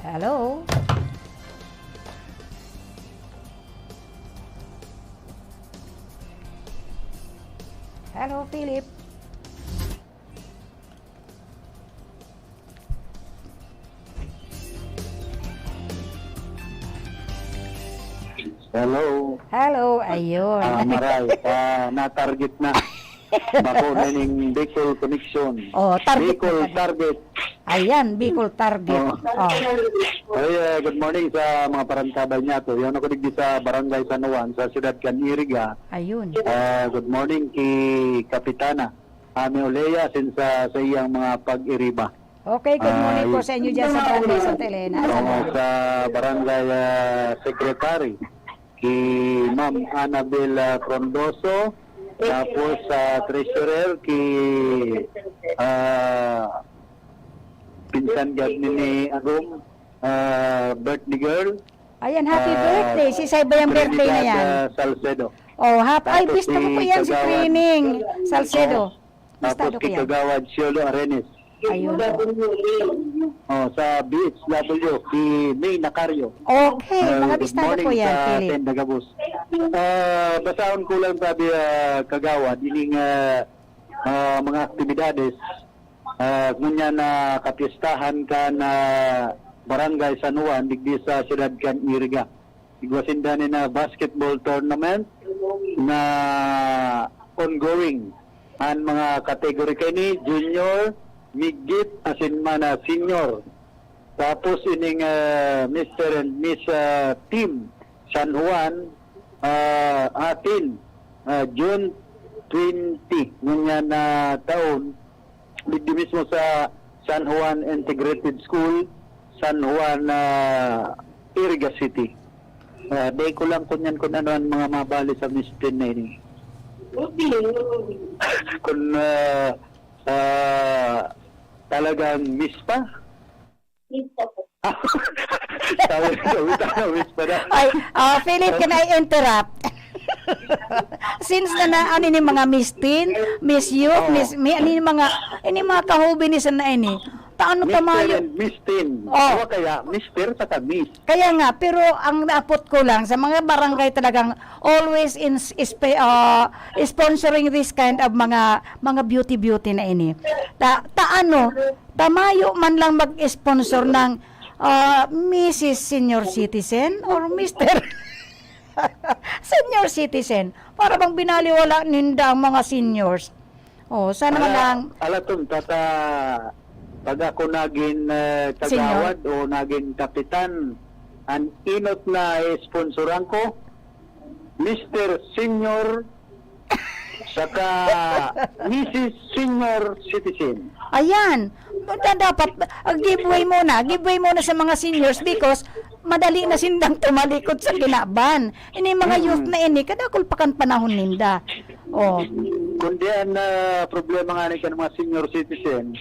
Hello? Hello, Philip? Hello. Hello, ayun. Ah, maray, ah, na-target na. Bako na ning Bicol Connection. Oh, target na Bicol pala. Target. Ayan, Bicol target. Oh. Oh. Oy, eh, good morning sa mga parantabay niya to. Yun ako digdi sa Barangay San Juan, sa siyudad kan Iriga. Ayun. Ah, good morning ki Kapitana Ami Olea, sinsa sa iyang mga pag-iriba. Okay, good morning po sa inyo dyan sa Barangay Santa Elena. Oo, sa Barangay, ah, Secretary, ki Ma'am Annabel, ah, Frondoso, tapos sa Treasurer, ki, ah, pinsan gad ni Agom, ah, birthday girl. Ayan, happy birthday. Si Saybay ang birthday na yan. Trinidad, ah, Salcedo. Oh, hap-, ay, tapos bista ko po yan, si Kagawad Trining Salcedo. Tapos ki Kagawad Siolo Arenes. Ayun. Oh, sa B H W, si May Nacario. Okay, mga bistada po yan, Philip. Good morning sa Tenda Gabos. Ah, basahon ko lang sabi, ah, Kagawad, ining, ah, ah, mga aktibidades, ah, ngunyan na kapiestahan kan Barangay San Juan, digdi sa siyudad kan Iriga. Igwa sinda ni na basketball tournament na ongoing. Ang mga category kaini, junior, midget, asin man na senior. Tapos ining, ah, Mister and Miss, ah, Team San Juan, ah, atin, ah, June twenty, ngunyan na taon, digdi mismo sa San Juan Integrated School, San Juan, ah, Iriga City. Ah, dai ko lang kunyan kung ano ang mga mabali sa Miss Teen na ini. Kung, ah, ah, talagang Miss pa? Miss pa po. Sabi, sabi, sabi, Miss pa na. Ay, ah, Philip, can I interrupt? Since na, na ano ni mga Miss Teen, Miss Youth, Oo. Miss, may ano yung mga, ini mga kahobinisan na ini. Ta ano ta Mister mayo? And Miss Teen. Oh. O kaya, Mister saka Miss. Kaya nga, pero ang naapot ko lang sa mga barangay talagang always in ispe- ah, sponsoring this kind of mga mga beauty beauty na ini. Ta, ta ano, ta mayo man lang mag-sponsor ng ah, Missus Senior Citizen or Mister Senior Citizen. Para bang binaliwala ninda ang mga seniors. Oh, sana man lang. Ala, ala, tun, tata, pag ako naging, eh, Senior? Kagawad o naging kapitan, ang inot na sponsoran ko, Mister Senior, saka Missus Senior Citizen. Ayan. Da-, dapat, ah, give way muna. Give way muna sa mga seniors because madali na sindang tumalikod sa kinaban. Ini mga youth Mm. na ini, kadakul pa kan panahon ninda. Oh. Kundi ang, ah, problema nga ni kan mga senior citizen,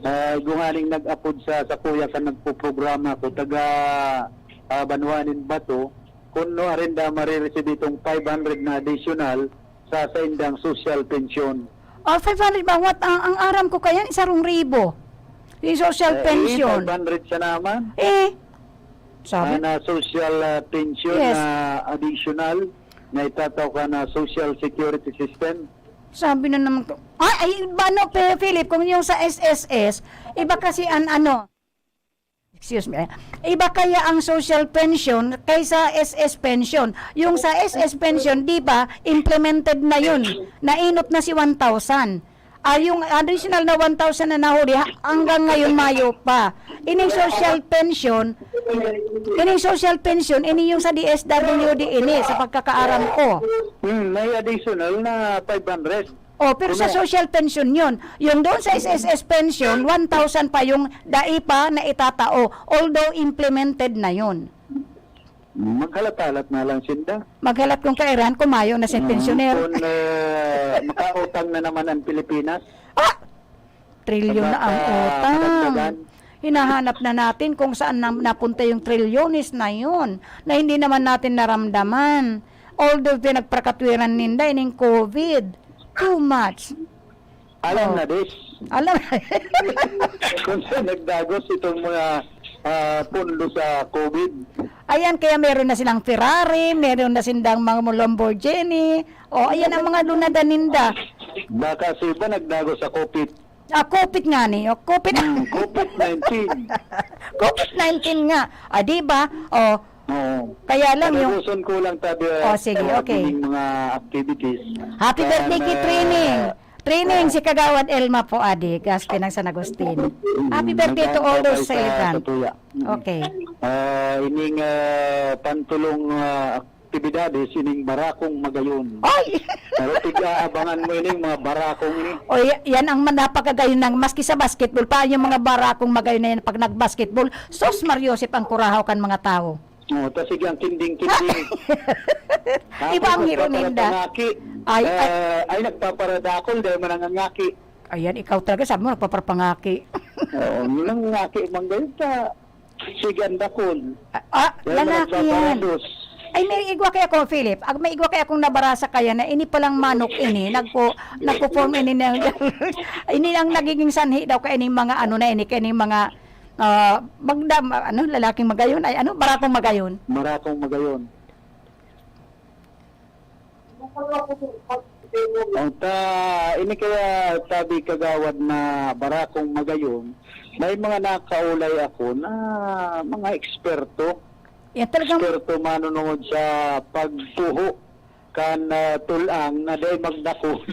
ah, igwa nga ning nag-apod sa, sa kuya kan nagpoprograma ko, taga, ah, Banwa nin Bato, kun no arenda marireceive itong five hundred na additional sa saindang social pension. Ah, five hundred ba? What? Ang, ang aram ko kaya, isarong ribo. Yung social Eh, pension. Five hundred siya naman. Eh, sabi Ah, na social, ah, pension Yes. na additional na itatao ka na social security system. Sabi na naman ko, ay, ay, iba no, Pe-, Philip, kung yung sa S S S, iba kasi an ano, excuse me, iba kaya ang social pension kaysa S S pension. Yung sa S S pension, di ba, implemented na yun. Nainot na si one thousand. Ah, yung additional na one thousand na nahuli, ha-, hanggang ngayon mayo pa. Ining social pension, ining social pension, ini yung sa D S W D ini, sa pagkakaaram ko. Hmm, may additional na five hundred. Oh, pero sa Ano? social pension yun. Yung doon sa S S S pension, one thousand pa yung dai pa na itatao, although implemented na yun. Maghalat-halat na lang sinda. Maghalat kung kairan, kumayo na si Mm, pensioner. Kung, eh, makautang na naman ang Pilipinas. Ah! Trilyon na ang Baka utang. Madagdagan. Hinahanap na natin kung saan na, napunta yung trilyones na yun na hindi naman natin naramdaman. Although pinagprakatwiran ninda ining COVID. Too much. Alam Oh. na, Des. Alam. Kung saan nagdagos itong mga, ah, pondo sa COVID. Ayan, kaya meron na silang Ferrari, meron na sindang mga Lamborghini. O, ayan ang mga lunada ninda. Baka sa iba nagdagos sa COVID. Ah, COVID nga ni. O, COVID. Hmm, COVID nineteen. COVID nineteen nga. Ah, di ba? O, Oo. Kaya lang yung Panaguson ko lang tabi, Oh, sige, tabi okay. Ng mga activities. Happy Kan, birthday, Kit ah, Training. Training, si Kagawad Elma po, Adi, Gaspi ng San Agustin. Mm, Happy birthday to all those nagkakabay sa celebrant. Katuya. Mm. Okay. Ah, ining, ah, pantulong, ah, aktibidades, ining Barakong Magayon. Ay! Pero tig-aabangan mo ining mga barakong ini. O, y-, yan ang man-, napakagayon ng maski sa basketball. Paano yung mga barakong magayon na yan pag nag-basketball? Sos, Mario Joseph ang kurahaw kan mga tao. Oh, tas sige ang kinding-kinding. Iba ang Tapos hiro ninda. nagpapangaki. Ay, ay. Eh, ay, nagpaparadakol dahil manangangaki. Ayan, ikaw talaga, sabi mo, nagpaparapangaki. Oo, nangangaki man gayon sa sigan dakol. Ah, ah, Dahil lalaki yan. nagpaparados. Ay, may igwa kaya ko, Philip. Ag may igwa kaya akong nabarasa kaya na ini palang manok ini, nagpo-, nagpo-form ini na, ini ang nagiging sanhi daw kaya ning mga ano na ini, kaya ning mga Ah, magda-, ma-, ano, lalaking magayon, ay ano, barakong magayon. Barakong magayon. Ang ta-, ini kaya sabi kagawad na barakong magayon, may mga nakaulay ako na mga eksperto. Yan talagang Eksperto manunungod sa pagtuho kan, ah, tulang na dai magdakol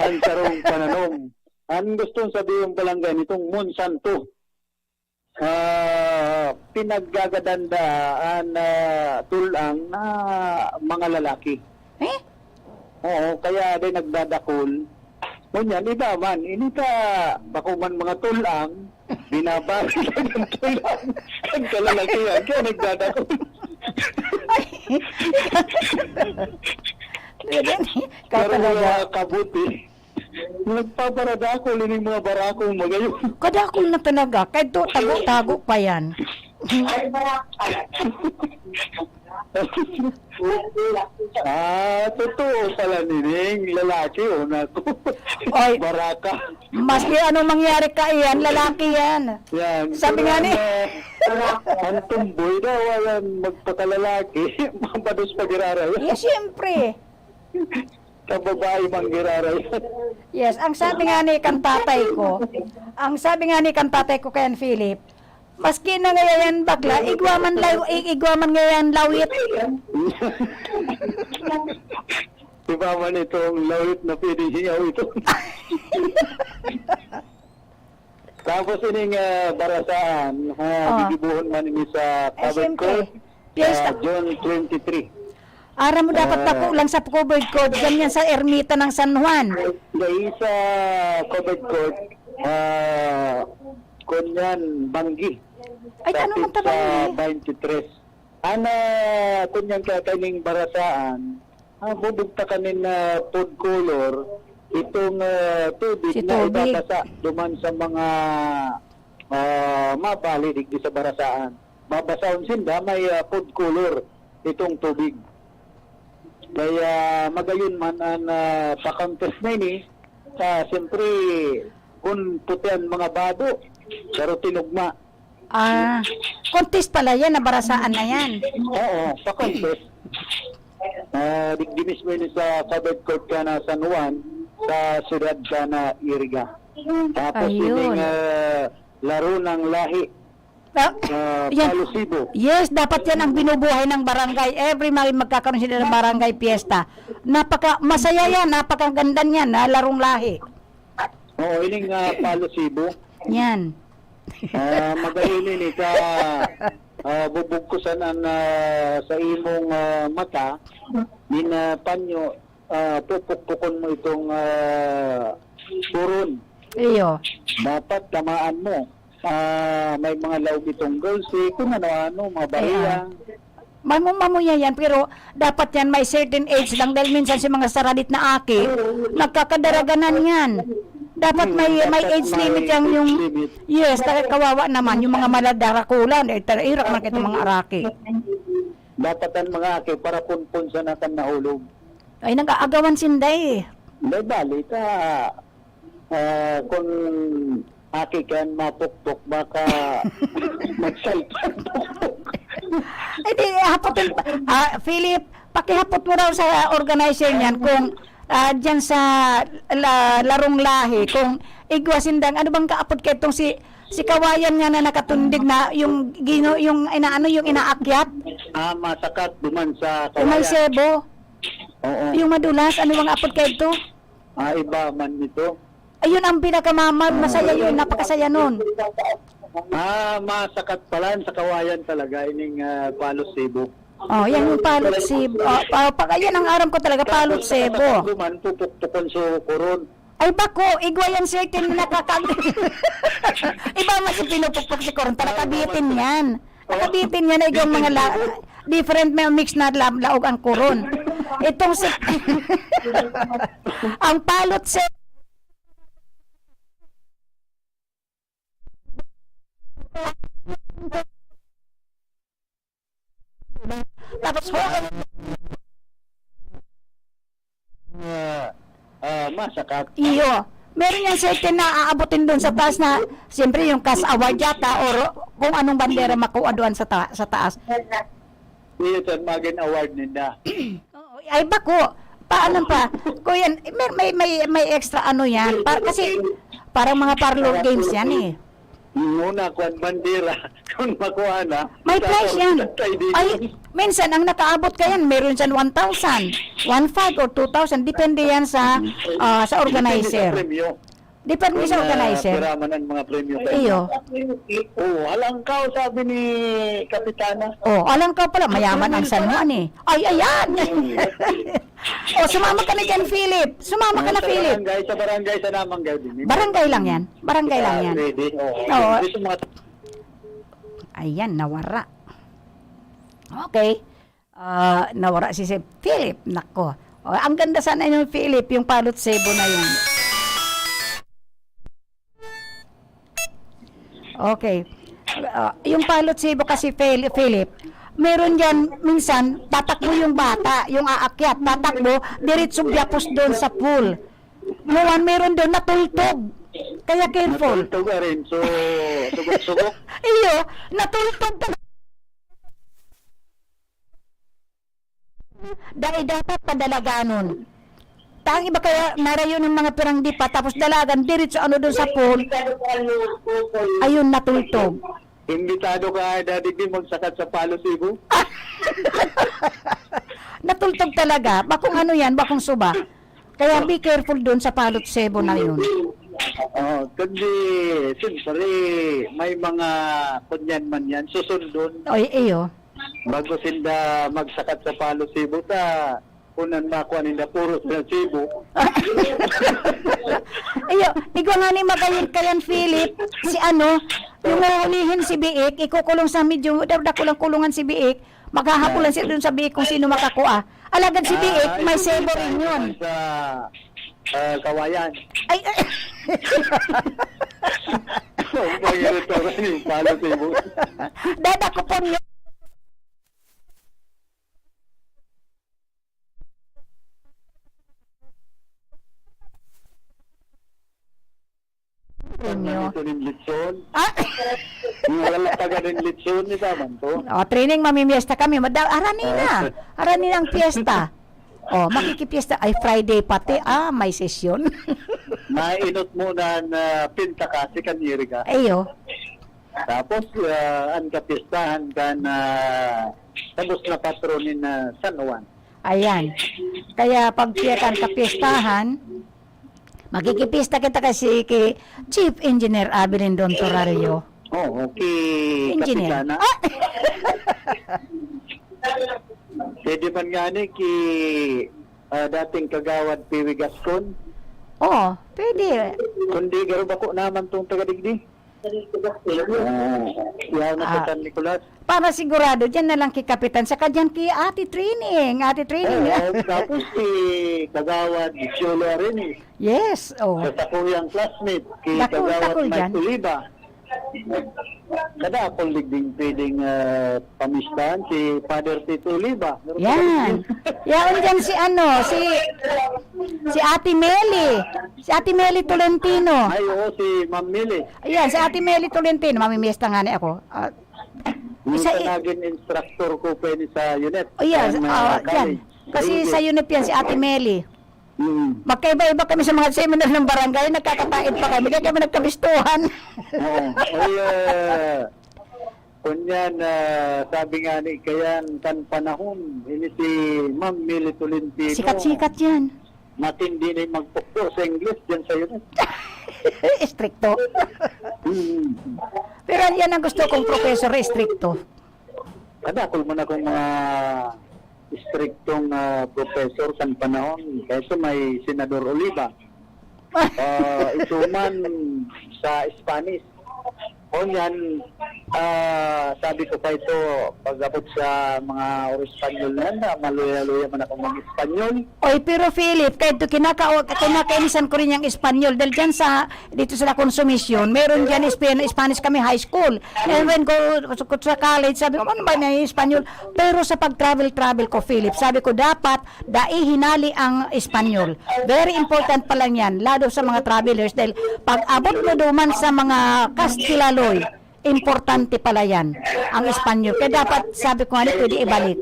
ang sarong pananom. Ang gustong sabihin pa lang ganitong Monsanto. Ah, pinaggagadan da an, ah, tulang na mga lalaki. Eh? Oo, kaya din nagdadakol. Ngunyan, iba man, ini ta, bako man mga tulang, binabalik ang tulang. Ang kalalakihan, kaya nagdadakol. Ay, ikaw talaga. Pero mga kabuti, nagpaparadakol ini mga barakong magayon. Kadakol na talaga. Kahit to, tago-tago pa yan. Ah, totoo pala nining lalaki, oh, naku. Oy, Baraka. Maski anong mangyari ka, iyan, lalaki yan. Yan. Sabi nga ni, pero ang, ah, ang tumboy daw, ayan, magpakalalaki, mabados pag-iraray. Eh, siyempre. Sa babae, manggiraray. Yes, ang sabi nga ni kan tatay ko, ang sabi nga ni kan tatay ko kay Philip, maski na ngayon bakla, igwa man law-, i-, igwa man ngayon lawit. Di ba man itong lawit na pwedeng hingaw ito? Tapos ining, ah, barasaan, ah, Oh. gigibohon man ini sa Ay, covered siyempre. Court, Piyesta. ah, June twenty-three. Aram mo, dapat Ah. bako lang sa covered court, ganyan sa Ermita ng San Juan. Dahil sa covered court, ah, kunyan, Banggi. Ay, tanong Dapit mo sa tanong eh. Twenty-three. Ana, kunyan ka, kaning barasaan, ah, bubugtakan nin, ah, food color, itong, ah, tubig Si na tubig. ibabasa duman sa mga, ah, mabali digdi sa barasaan. Babasahon sinda, may, ah, food color itong tubig. Kaya magayon man an, ah, pa-contest na ini, ah, siyempre, kun puti an mga bado, pero tinugma. Ah, contest pala yan, nabarasaan na yan. Oo, pa-contest. Ah, digdi mismo ini sa covered court ka na San Juan, sa siyudad ka na Iriga. Tapos Ayun. ining, ah, laro ng lahi, Ah, ah, yan. Palo Sibo. Yes, dapat yan ang binubuhay ng barangay. Every mag-, magkakaroon sila ng barangay fiesta. Napaka, masaya yan, napakaganda niyan, ha, larong lahi. Oo, ining, ah, Palo Sibo. Yan. Ah, magayon ini sa, ah, bubugkusan an, ah, sa imong, ah, mata, nin, ah, panyo, ah, pupukpukon mo itong, ah, puron. Iyo. Dapat tamaan mo. Ah, may mga laog itong girls, eh, kung ano-ano, mga Ayan. bariyang. Mamo-, mamuya yan, pero dapat yan may certain age lang dahil minsan si mga saralit na aki, nagkakadaraganan yan. Dapat Hmm, may, may dapat age may limit yan age yung, limit. Yes, dahil kawawa naman yung mga maladarakulan, eh, tara, irak man kayo itong mga araki. Dapat ang mga aki, para punpun sa nakan nahulog. Ay, nag-aagawan sinda eh. May bali ka. Ah, kun aki kan mapukpok, baka magsalpag pukpok. Eh, di, hapotin pa. Ah, Philip, pakihapot mo raw sa organizer niyan kung, ah, diyan sa la-, larong lahi, kung igwa sindang, ano bang kaapod kaitong si, si Kawayan nga na nakatundig na yung gino-, yung inaano, yung inaakyat? Ah, masakat duman sa Yung may Kawayan. Sebo? Oo. Yung madulas, ano bang apod kaito? Ah, iba man ito. Ayun ang pinakama-, ma-, masaya yun, napakasaya nun. Ah, masakat pala sa Kawayan talaga, ining, ah, Palo Sibo. Oh, yan yung Palo Sibo. Oh, pa, pa, yan ang aram ko talaga, Palo Tapos, Sibo. Sa Katanduman, pupukpukon sa Coron. Ay, bako, igwa yan certain nakakag-, iba man si pinupukpok si Coron, taga Cavite yan. Nakabitin niya na igong mga la-, different, may mix na la-, laog ang Coron. Itong si, ang Palo Sibo, tapos ho, Ah, ah, masakat. Iyo. Meron yang certain na aabotin doon sa taas na, siyempre, yung kas award yata or kung anong bandera makuha doon sa ta-, sa taas. Iyo, sir, magin award ninda. Oo, ay, bako. Paano pa? Kuya, may, may, may, may extra ano yan. Pa, kasi, parang mga parlor games yan eh. Muna, kwan, bandera. Kung makuha na, May prize yan. Ay, minsan, ang nakaabot ka yan, meron siyang one thousand, one five or two thousand. Depende yan sa, ah, sa organizer. Depende sa premyo. Depende sa Kung, ah, organizer. Piraman ang mga premyo kayo. Iyo. Oo, halangkaw, sabi ni Kapitana. Oh, halangkaw pala, mayaman ang San Juan eh. Ay, ayan! Oh, sumama ka na dyan, Philip. Sumama ka na, Philip. Sa barangay, sa barangay, sa namang gabi. Barangay lang yan. Barangay lang yan. Ready? Oo. Oo. Gusto mga Ayan, nawara. Okay. Ah, nawara si, si Philip. Nako. Oh, ang ganda sana yung Philip, yung Palo Sibo na yun. Okay. Ah, yung Palo't Sebo kasi, Phil-, Philip, meron yan, minsan, tatakbo yung bata, yung aakyat, tatakbo, diretso byapos doon sa pool. Muwan, meron doon, natultog. Kaya careful. Natultog ka rin, so, sugok-sugok. Iyo, natultog ka. Dai dapat padalaganon. Ta ang iba kaya narayo ng mga pirang dipa, tapos dalagan, diretso ano doon sa pool. Ayun, natultog. Imbitado ka, Daddy Dim, magsakat sa Palo Cebu. Natultog talaga. Bakong ano yan, bakong suba. Kaya be careful doon sa Palo Cebu na yun. Oh, kundi, siyempre, may mga kunyan man yan, susundon. Oy, iyo. Bago sinda magsakat sa Palo Cebu, ta kunan makua ninda puro sa Cebu. Iyo, igwa nga ni magayon kayan, Philip, si ano, yung huhulihin si Biik, ikukulong sa medyo, da-, dakulang kulungan si Biik, maghahapolan sila dun sa Biik kung sino makakua. Alagad si Biik, Ah, may ito Cebu yung rin yun. Sa, ah, Kawayan. Ay, ay. Ang pangyayari talaga yung Palo Cebu. Dadakupon yun. Ninyo. Ito ning litson. Ah! Yung lalatagan ng litson, di ba man to? Oh, training, mamimiesta kami. Mada-, arani na. Ah. Arani na ang piyesta. Oh, makikipiesta. Ay, Friday pati. Ah, may sesyon. Mainot muna na pinta kasi kaniri ka. Ayo. Tapos, ah, an kapistahan kan, ah, tabos na patronin na San Juan. Ayan. Kaya pag siya kan kapistahan, magkikipista kita kasi kay Chief Engineer Abilene Don Torario. Oo, okay, Engineer. Kapitana. Ah! Pwede man nga ni ki, ah, dating kagawad Piwi Gascon. Oo, pwede. Kundi garo bako naman tong taga digdi. Ah, yaw na sa Ah, San Nicolas. Para sigurado, dyan na lang kay Kapitan. Saka dyan kay Ate Training. Ate Training. Oo, tapos si Kagawad Jolo Arenis. Yes, oh. Sa sakuyang classmate, kay Dakul, Kagawad dakul Mike dyan. Oliva. Kada ako ligding pwedeng, ah, pamistahan, si Father Tito Oliva. Pero Yan. Yaon dyan si ano, si, si Ate Meli. Si Ate Meli Tolentino. Ay, oo, si Ma'am Mili. Ayan, si Ate Meli Tolentino, mamimiesta nga ni ako. Ah, Yung isa sa i- naging instructor ko pa yun sa unit. Oh, yes. Ang, ah, Ah, yan. College. Kasi Ayun, sa eh. unit yan, si Ate Meli. Mm. Magkaiba-iba kami sa mga seminar ng barangay, nagkakataid pa kami, kaya kami nagkabistuhan. Oo. Ay, ah, kunyan, ah, sabi nga ni Kayan, kan panahon, ini si Ma'am Mili Tolentino. Sikat-sikat yan. Matindi na yung magtukdo sa English dyan sa unit. Estrikto. Mm. Pero yan ang gusto kong professor, estrikto. Kadakol man akong mga estriktong, ah, professor kan panahon. Kaya ito may Senador Oliva. Ah, ito man sa Spanish. Ngunyan, ah, sabi ko pa ito, pag-abot sa mga Espanyol na yan, na maluya-luya man akong mag-Espanyol. Oy, pero Philip, kahit to kinaka-, kinakainisan ko rin yung Espanyol. Dahil dyan sa, dito sa La Consumision, meron dyan Espan-, Spanish kami high school. And when ko, ko sa college, sabi ko, "Ano ba na yung Espanyol?" Pero sa pag-travel-travel ko, Philip, sabi ko, dapat dai hinali ang Espanyol. Very important pa lang yan, lalo sa mga travelers. Dahil pag abot mo duman sa mga Kastilaloy, importante pala yan, ang Espanyol. Kaya dapat, sabi ko nga, ni pwede ibalik.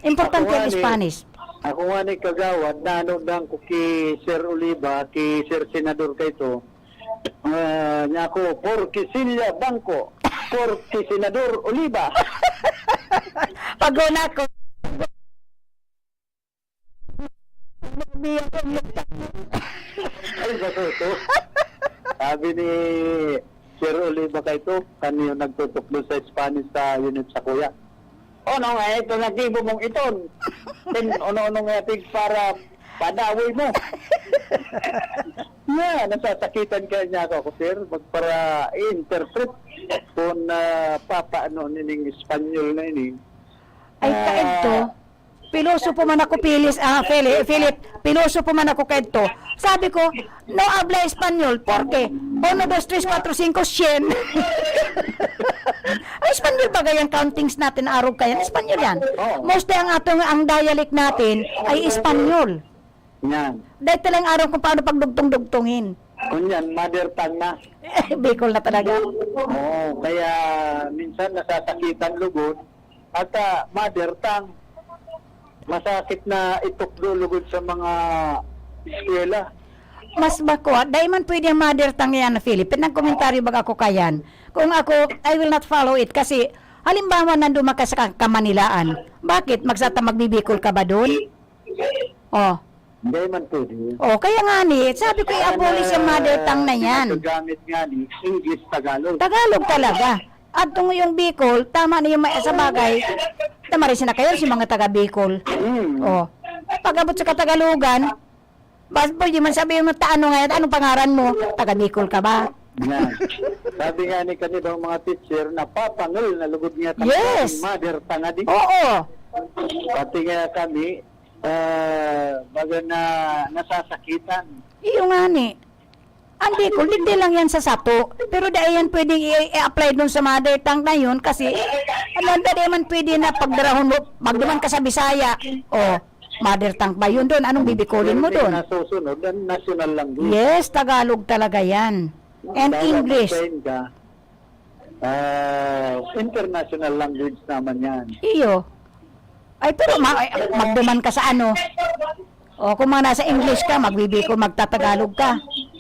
Importante ang Spanish. Ako nga ni kagawad, naano lang ko ki Sir Oliva, ki Sir Senador Kaito. Ah, niya ako, "Por Kisilla Bangko, por ki Senador Oliva." Pag-una ko. Ay, bako ito. Sabi ni Sir Oliva Kaito, kaniyo nagtutukdo sa Spanish sa unit sa kuya. Ono nga ito na gibo mong iton? Tin, ono-ono nga tig para padawi mo? Nga, nasasakitan kaya niya ako, sir, magpara-interpret kung, ah, papaano nining Espanyol na ini. Ay, taed to. Ah, Pilosopo man ako, Pilis, ah, Philip, Philip, pilosopo man ako kadto. Sabi ko, "No habla Espanyol, porque uno, dos, tres, cuatro, cinco, cien." Ay, Espanyol ba yan? Countings natin, arog ka yan. Espanyol yan. Oo. Mostly ang atong, ang dialect natin ay Espanyol. Yan. Dahil talang aram kung paano pagdugtong-dugtongin. Kung yan, mother tongue na. Bicol na talaga. Oo, kaya minsan nasasakitan lugod. At, ah, mother tongue, masakit na itukdo lugod sa mga eskwela. Mas bako, ah, dai man pwede ang mother tongue yan, Philip. Nagkomentaryo baga ako kayan. Kung ako, I will not follow it kasi halimbawa nandun man ka sa ka-, Kamanilaan. Bakit? Magsata magbibikol ka ba dun? Oh. Hindi man pwede. Oh, kaya nga ni, sabi ko, i-abolish yung mother tongue na yan. Ang ginagamit nga ni English, Tagalog. Tagalog talaga. At kung yung Bicol, tama na yung may, sa bagay, tama rin sila kayo, si mga taga Bicol. Hmm. Oh. Pag-abot sa Katagalugan, bas, pwede man sabihin mo, "Ta-, ano nga yan? Anong pangaran mo? Taga Bicol ka ba?" Yan. Sabi nga ni kanibang mga teacher, napapangil na lugod nga Yes. Mother tongue di. Oo. Pati nga kami, ah, baga na nasasakitan. Iyo nga ni. Ang Bicol, digdi lang yan sa sato. Pero dai yan pwedeng i-, i-apply dun sa mother tongue na yun kasi, ano, dai man pwede na pagdarahon mo, magduman ka sa Bisaya, oh, mother tongue ba yun dun? Anong bibikolin mo Pero dun? Nasusunod, ang national language. Yes, Tagalog talaga yan. And Dapat English. Ka, ah, international language naman yan. Iyo. Ay, pero ma-, ay, magduman ka sa ano? O, kung mga nasa English ka, magbibiko, magtatagalog ka.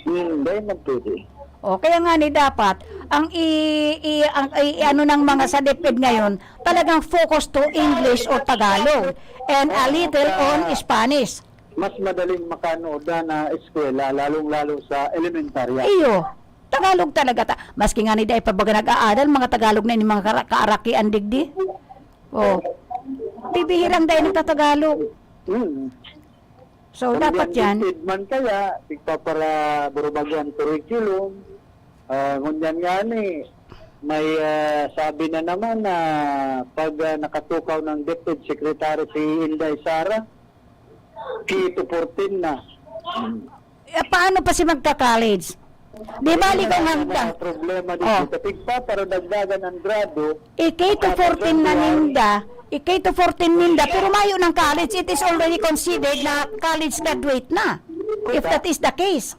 Hmm, dahil man pwede. O, kaya nga ni dapat, ang i-, i-, ang i-, i-, ano ng mga sa DepEd ngayon, talagang focus to English or Tagalog, and a little on Spanish. Mas madaling makanood na eskwela, lalong-lalo sa elementarya. Iyo, Tagalog talaga ta-, maski nga ni dai pa baga nag-aaral, mga Tagalog na ini mga kara-, kaarakian digdi. O, bibihirang dai nagtatagalog. Hmm. So, dapat yan. Ang DepEd man kaya, tigpaparabago ang curriculum. Ah, ngunyan nga ni, may, ah, sabi na naman na pag, ah, nakatukaw ng DepEd Secretary si Inday Sara, K to fourteen na. Eh, paano pa si magka-college? Di ba, Ayun ligaw na ang hanggang mga problema dito. Oh. Sa tigpaparadagdagan ang grado, I-K to fourteen na ninda, i-K to fourteen ninda, pero mayo ng college, it is already considered na college graduate na. If that is the case.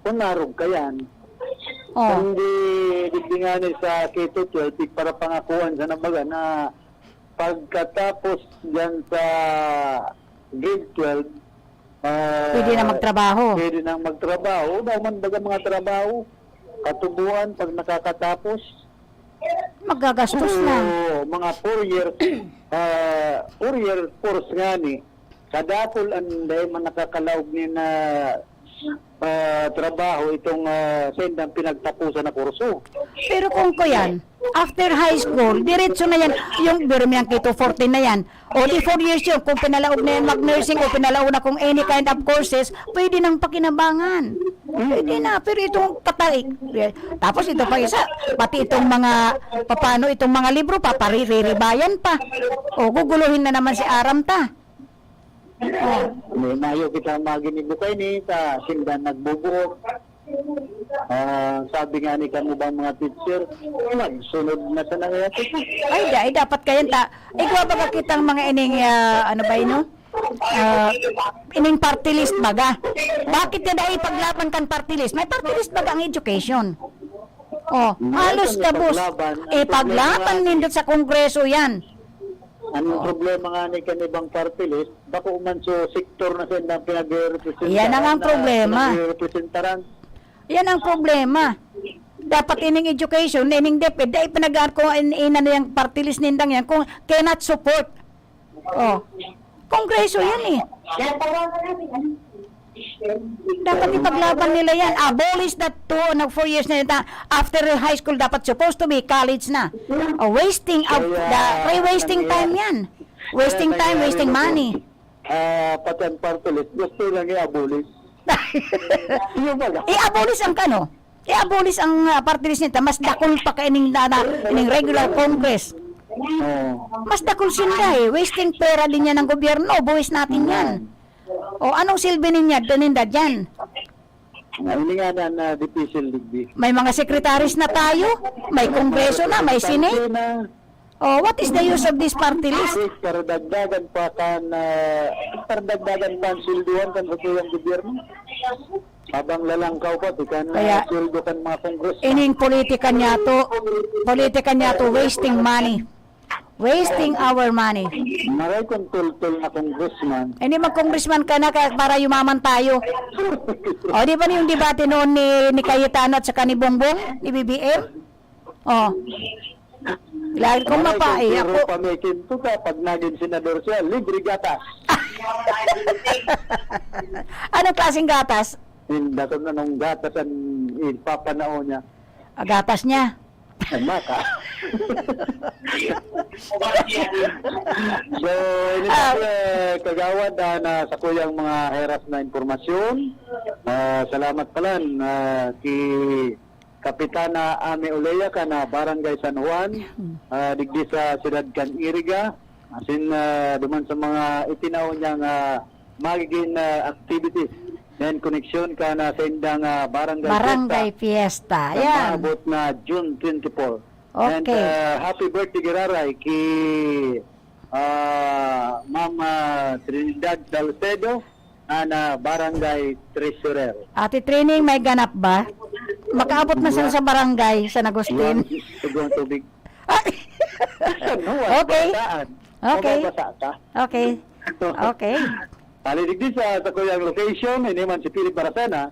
Kung narog ka yan. Oh. Kung di, di nga ni sa K to twelve, para pangakuan sa nabaga na pagkatapos dyan sa grade twelve, ah, Pwede na magtrabaho. Pwede nang magtrabaho. Daw man baga mga trabaho, katubuan, pag nakakatapos. Magagastos na. Oo, mga four years, ah, four year course nga ni. Kadakol ang dahil man nakakalaog ni na, ah, trabaho itong, ah, sendang pinagtapusan na kurso. Pero kung ko yan, after high school, diretso na yan. Yung biro mo yan, K to fourteen na yan. O di four years yun, kung pinalaog na yan mag-nursing o pinalaog na kung any kind of courses, pwede nang pakinabangan. Pwede na, pero itong kataik. Tapos ito pa isa, pati itong mga, paano itong mga libro, papariribayan pa. O guguluhin na naman si Aram ta. O. May mayo kita maginibo kay ni sa sindan nagbubuo. Ah, sabi nga ni kamo bang mga teacher, magsunod na sa nangyayari. Ay, da, ay, dapat kayan ta. Igwa baga kitang mga ining, ah, ano ba ino? Ah, ining party list baga. Bakit ka dai paglaban kan party list? May party list baga ang education. Oh, halos gabos. Ipaglaban nindot sa Kongreso yan. Ang problema nga ni kanibang party list, bako man so sektor na sila pinag-representaran. Yan ang, ang na problema. Pinag-representaran. Yan ang problema. Dapat ining education, ining DepEd, dai pinag-, kung in-, inano yang party list nindang yan, kung cannot support. Oh. Kongreso yan eh. Dapat ipaglaban nila yan. Abolish that two, nag four years na yun. Ta-, after high school, dapat supposed to be college na. Oh, wasting of the, way wasting time yan. Wasting time, wasting money. Ah, pati ang party list, gusto lang i-abolish. Yun ba? I-abolish ang kano? I-abolish ang, ah, party list nita, mas dakul pa kaining na, na, ining regular Congress. Oo. Mas dakul sinda eh. Wasting pera din yan ng gobyerno. Buwis natin yan. O anong silbi ninya, ninda dyan? Nga, ini nga na, na dipisil digdi. May mga secretaries na tayo, may kongreso na, may senate. Na, Oh, what is the use of this party list? Kasi karadagdagan pa kan, ah, karadagdagan pa ang sweldohan kan sa tuyang gobyerno. Habang lalangkaw pa, di kan Kaya, ah, sweldo kan mga congressman. Ining politika niya to, politika niya to, wasting money. Wasting our money. Maray kung tultol na congressman. Hindi mag-congressman ka na kaya para yumaman tayo. O, di ba yung debate noon ni, ni Cayetano at saka ni Bongbong, ni B B M? O. Lagi kong Maray mapai, kung puro ako. Pamikin to ka, pag naging senador siya, libre gatas. Anong klaseng gatas? Hindi ko na nung gatas ang ipapanao niya. Ah, gatas niya. Tama ka. So, ini Ah. eh, kagawad ah, na sa kuyang mga heras na impormasyon. Ah, salamat pala ah, ki Kapitana Ame Olea ka na Barangay San Juan, ah, digdi sa siyudad kan Iriga. Asin ah, duman sa mga itinao niyang ah, magiging ah, activities. Yan, koneksyon ka na sa indang ah, barangay Barangay Fiesta. Fiesta. Sa Yan. maabot na June twenty-four. And Okay. ah, happy birthday, Giraray, ki ah, Ma'am ah, Trinidad Salcedo, na, na Barangay Treasurer. Ate Trining, may ganap ba? Makaabot na siya sa barangay, San Agustin. Yan, tubig. Ay! Ano, Okay. Bataan. Okay. Mababasa ka. Okay. Okay. Aliligdi sa, sa kuyang location, ini man si Philip Baracena,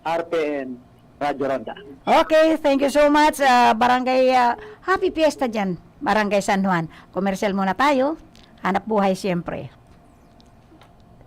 R P N, Radyo Ronda. Okay, thank you so much. Ah, barangay, ah, happy fiesta dyan. Barangay San Juan. Komersyal muna tayo. Hanap buhay siyempre.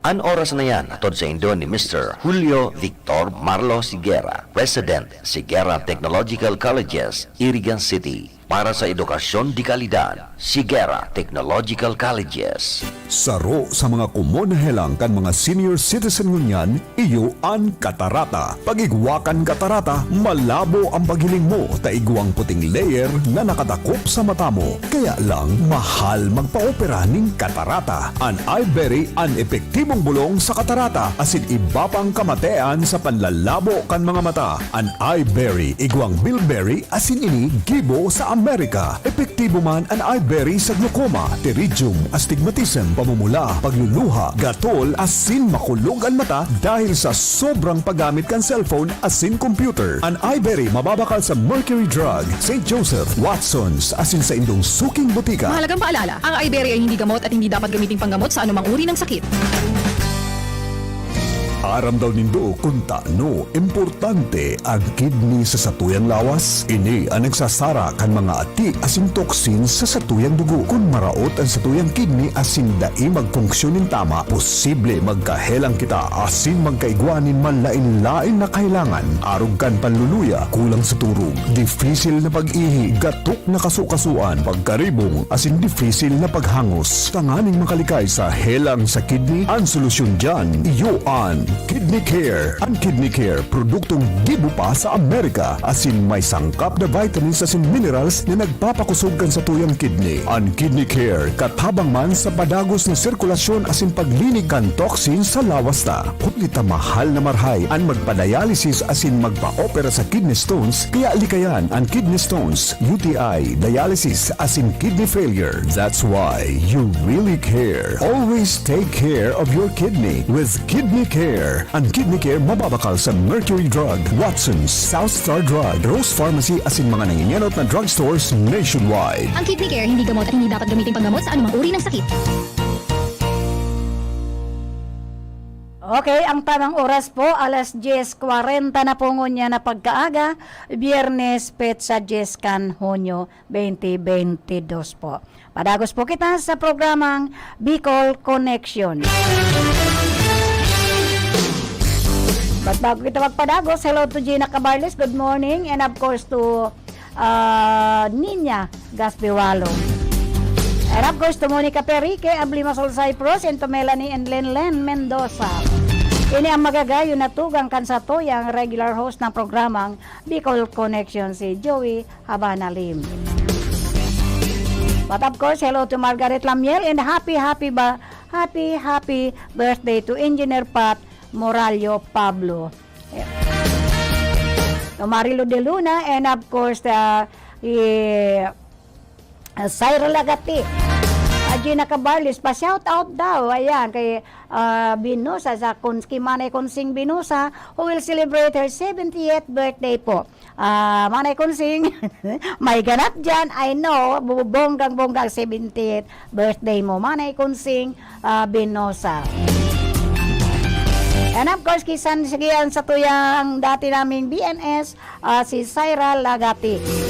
An oras na yan, hatod saindo ni Mister Julio Victor Marlo Siguera, President, Siguera Technological Colleges, Irigan City. Para sa edukasyon de kalidad, Siguera Technological Colleges. Saro sa mga komon na helang kan mga senior citizen ngunyan, iyo an katarata. Pag igwa kan katarata, malabo an paghiling mo ta igwang puting layer na nakadakop sa mata mo. Kaya lang, mahal magpaopera nin katarata. An Iberry an epektibong bolong sa katarata asin iba pang kamatean sa panlalabo kan mga mata. An Iberry, igwang bilberry asin ini gibo sa Amerika. Epektibo man an Iberry sa glaucoma, pterygium, astigmatism, pamumula, pagluluha, gatol, asin makulog an mata dahil sa sobrang paggamit kan cellphone asin computer. An Iberry mababakal sa Mercury Drug, Saint Joseph, Watson's, asin sa indong suking botika. Mahalagang paalala, ang Iberry ay hindi gamot at hindi dapat gamiting panggamot sa anumang uri ng sakit. Aram daw nindo kun tano importante an kidney sa satuyang lawas? Ini an nagsasara kan mga ati asin toxins sa satuyang dugo. Kun maraot an satuyang kidney asin dai magfunksyon nin tama, posible magkahelang kita asin magkaigwa nin manlaen-laen na kahelangan, arog kan panluluya, kulang sa turog, difisil na pag-ihi, gatok na kasukasuan, pagkaribong, asin difisil na paghangos. Tanganing makalikay sa helang sa kidney, an solusyon diyan, iyo an Kidney Care. An Kidney Care, produktong gibo pa sa Amerika, asin may sangkap na vitamins asin minerals na nagpapakusog kan satuyang kidney. An Kidney Care, katabang man sa padagos na sirkulasyon asin paglinig kan toxin sa lawas ta. Huli ta mahal na marahay an magpa-dialysis asin magpa-opera sa kidney stones, kaya likayan an kidney stones, U T I, dialysis, asin kidney failure. That's why you really care. Always take care of your kidney with Kidney Care. An Kidney Care mababakal sa Mercury Drug, Watson's, South Star Drug, Rose Pharmacy asin mga nangingenot na drugstores nationwide. Ang Kidney Care hindi gamot at hindi dapat gamitin panggamot sa anumang uri ng sakit. Okay, ang tamang oras po, alas dyes kwarenta na po ngunyan na pagkaaga, Biyernes, petsa dyes kan Hunyo, twenty twenty-two po. Padagos po kita sa programang Bicol Connection. But bago kita magpadagos, hello to Gina Cabarles, good morning. And of course to ah, Niña Gaspiwalo. And of course, to Monica Perique, Ablima Sol Cyprus, and to Melanie and Lenlen Mendoza. Ini ang magagayon na tugang kan satuyang regular host ng programang Bicol Connection, si Joey Habana Lim. But of course, hello to Margaret Lamiel and happy, happy ba, happy, happy birthday to Engineer Pat Morallo Pablo. To Marilo de Luna and of course, uh, i- Ah, Syra Lagati. Ah, Gina Cabarles, pa-shout out daw. Ayan, kay, ah, Binosa, sa Kun-, kay Manay Kunsing Binosa, who will celebrate her seventieth birthday po. Ah, Manay Kunsing, may ganap dyan. I know, bu-, bonggang-bongga ang seventieth birthday mo. Manay Kunsing, ah, Binosa. And of course, kisan, sige, ang sa tuyang dati naming B N S, ah, si Syra Lagati.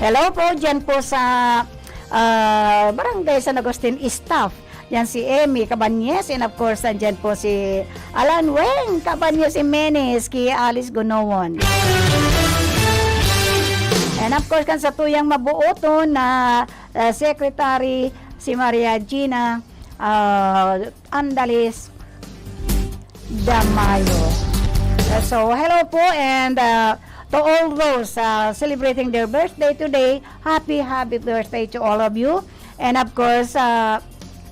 Hello po, dyan po sa, ah, Barangay San Agustin staff. Yan si Emmy Cabañez, and of course, nandyan po si Alan Weng Cabañez Jimenez, ki Alice Gunowon. And of course, kan sa tuyang mabuoton na, uh, secretary, si Maria Gina, uh, Andalis Damayo. Uh, so, hello po, and, uh, to all those, uh, celebrating their birthday today, happy, happy birthday to all of you. And of course, uh,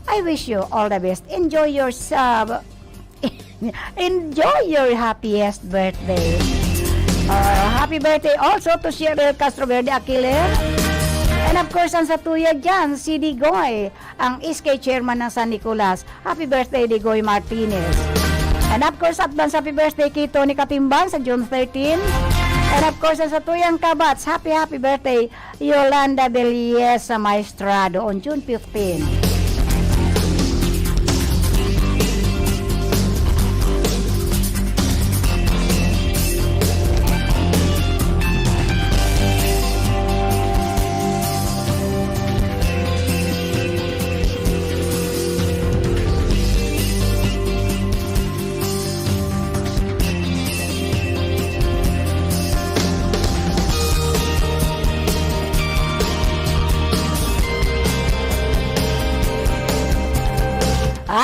I wish you all the best. Enjoy your, uh, enjoy your happiest birthday. Uh, happy birthday also to Cheryl Castroverde Aquiler. And of course, ang satuya dyan, si Digoy, ang S K chairman ng San Nicolas. Happy birthday, Digoy Martinez. And of course, advance happy birthday kay Tony Katimbang sa June thirteen. And of course, ang satuyang kabats, happy, happy birthday, Yolanda Belleza Maestrado on June fifteen.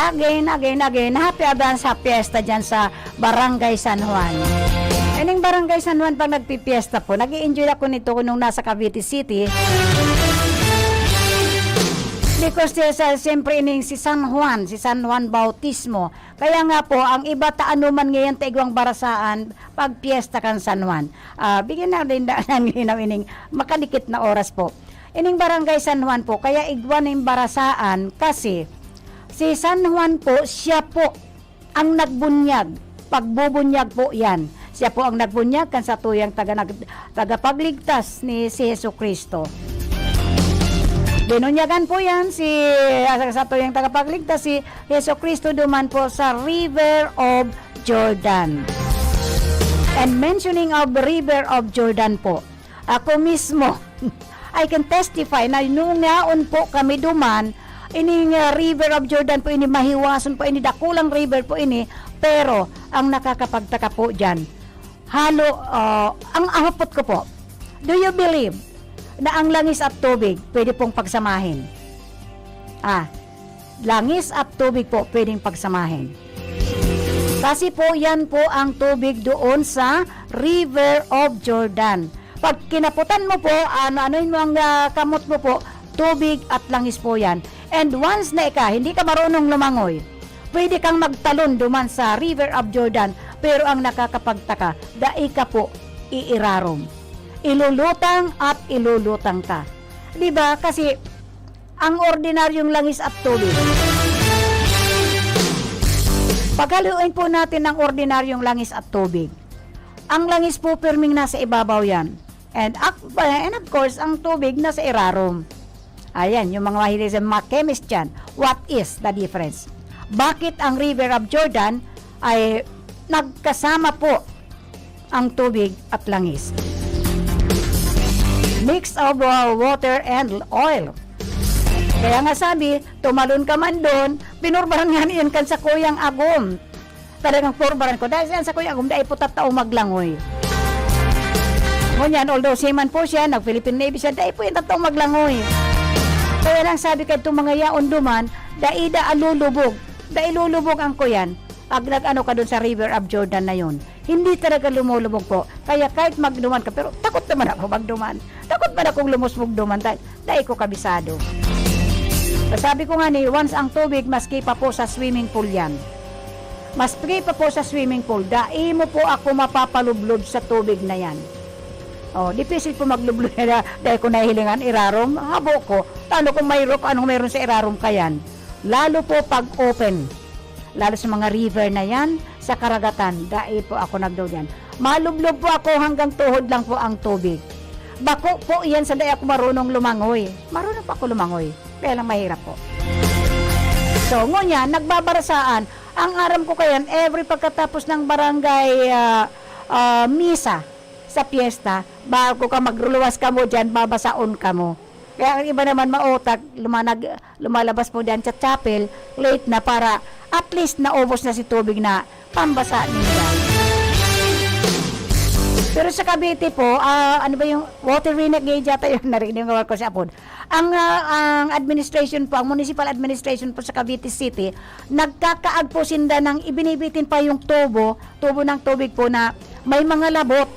Again, again, again. Happy advance, happy fiesta dyan sa Barangay San Juan. Ining Barangay San Juan, pag nagpipiesta po, nag-i-enjoy ako nito nung nasa Cavite City. Because, eh, sa, siyempre, ining si San Juan, si San Juan Bautismo, kaya nga po, ang iba ta ano man ngayon ta igwang barasaan, pag piyesta kan San Juan. Ah, bigyan na rin da-, ng linaw ining makadikit na oras po. Ining Barangay San Juan po, kaya igwa ning barasaan kasi si San Juan po, siya po ang nagbunyag. Pagbubunyag po yan. Siya po ang nagbunyag kan satuyang taga-, nag-, tagapagligtas ni si Jesu-Cristo. Binunyagan po yan si, ah, satuyang tagapagligtas, si Jesu-Cristo duman po sa River of Jordan. And mentioning of River of Jordan po, ako mismo, I can testify na nung yaon po kami duman, ining, ah, River of Jordan po ini, mahiwason po ini, dakulang river po ini, pero ang nakakapagtaka po diyan, halo, ah, ang ahapot ko po, do you believe na ang langis at tubig pwede pong pagsamahin? Ah, langis at tubig po pwedeng pagsamahin. Kasi po, yan po ang tubig doon sa River of Jordan. Pag kinaputan mo po, ano-anohin mo ang, ah, kamot mo po, tubig at langis po yan. And once na ika, hindi ka marunong lumangoy, pwede kang magtalon duman sa River of Jordan, pero ang nakakapagtaka, dai ka po iirarom. Ilulutang at ilulutang ka. Di ba? Kasi ang ordinaryong langis at tubig. Paghaluin po natin ang ordinaryong langis at tubig. Ang langis po, pirming nasa ibabaw yan. And, ak-, and of course, ang tubig nasa irarom. Ayan, yung mga mahilig sa mga chemist dyan, what is the difference? Bakit ang River of Jordan ay nagkasama po ang tubig at langis? Mix of, uh, water and oil. Kaya nga sabi, tumalon ka man doon, pinurbaran nga niyan kan sakuyang agom. Talagang purbaran ko. Dahil siya, sakuyang agom, dai po tataong maglangoy. Ngunyan, although seaman po siya, nag-Philippine Navy siya, dai po yan tataong maglangoy. Kaya lang sabi kadtong mga yaon duman, dai daa lulubog. Dai lulubog ang kuyan. Pag nag-ano ka dun sa River of Jordan na yun, hindi talaga lumulubog po. Kaya kahit magduman ka, pero takot naman ako magduman. Takot man akong lumusbog duman dahil dai ko kabisado. Sabi ko nga ni, once ang tubig, maski pa po sa swimming pool yan. Maski pa po sa swimming pool, dai mo po ako mapapalublob sa tubig na yan. Oh, dipisil po maglublog na dahil ko nahihilingan irarom, habo ko. Tano kung mayroon, kung anong mayroon sa irarom kayan. Lalo po pag open. Lalo sa mga river na yan, sa karagatan, dai po ako nagdudiyan. Malublob po ako hanggang tuhod lang po ang tubig. Bako po yan sa dai ako marunong lumangoy. Marunong po ako lumangoy. Kaya lang mahirap po. So, ngunyan, nagbabarasaan. Ang aram ko kayan, every pagkatapos ng barangay, ah, ah, misa, sa piyesta, bago ka magluluwas kamo diyan, babasaon kamo. Kaya ang iba naman mautak, lumanag-, lumalabas po diyan sa chapel, late na para at least naubos na si tubig na pambasa ninda. Pero sa Cavite po, ah, ano ba yung water renegade yata yun? Narinig ko si Apod. Ang, ah, ang administration po, ang municipal administration po sa Cavite City, nagkakaag po sinda ng ibinibitin pa yung tubo, tubo ng tubig po na may mga labot.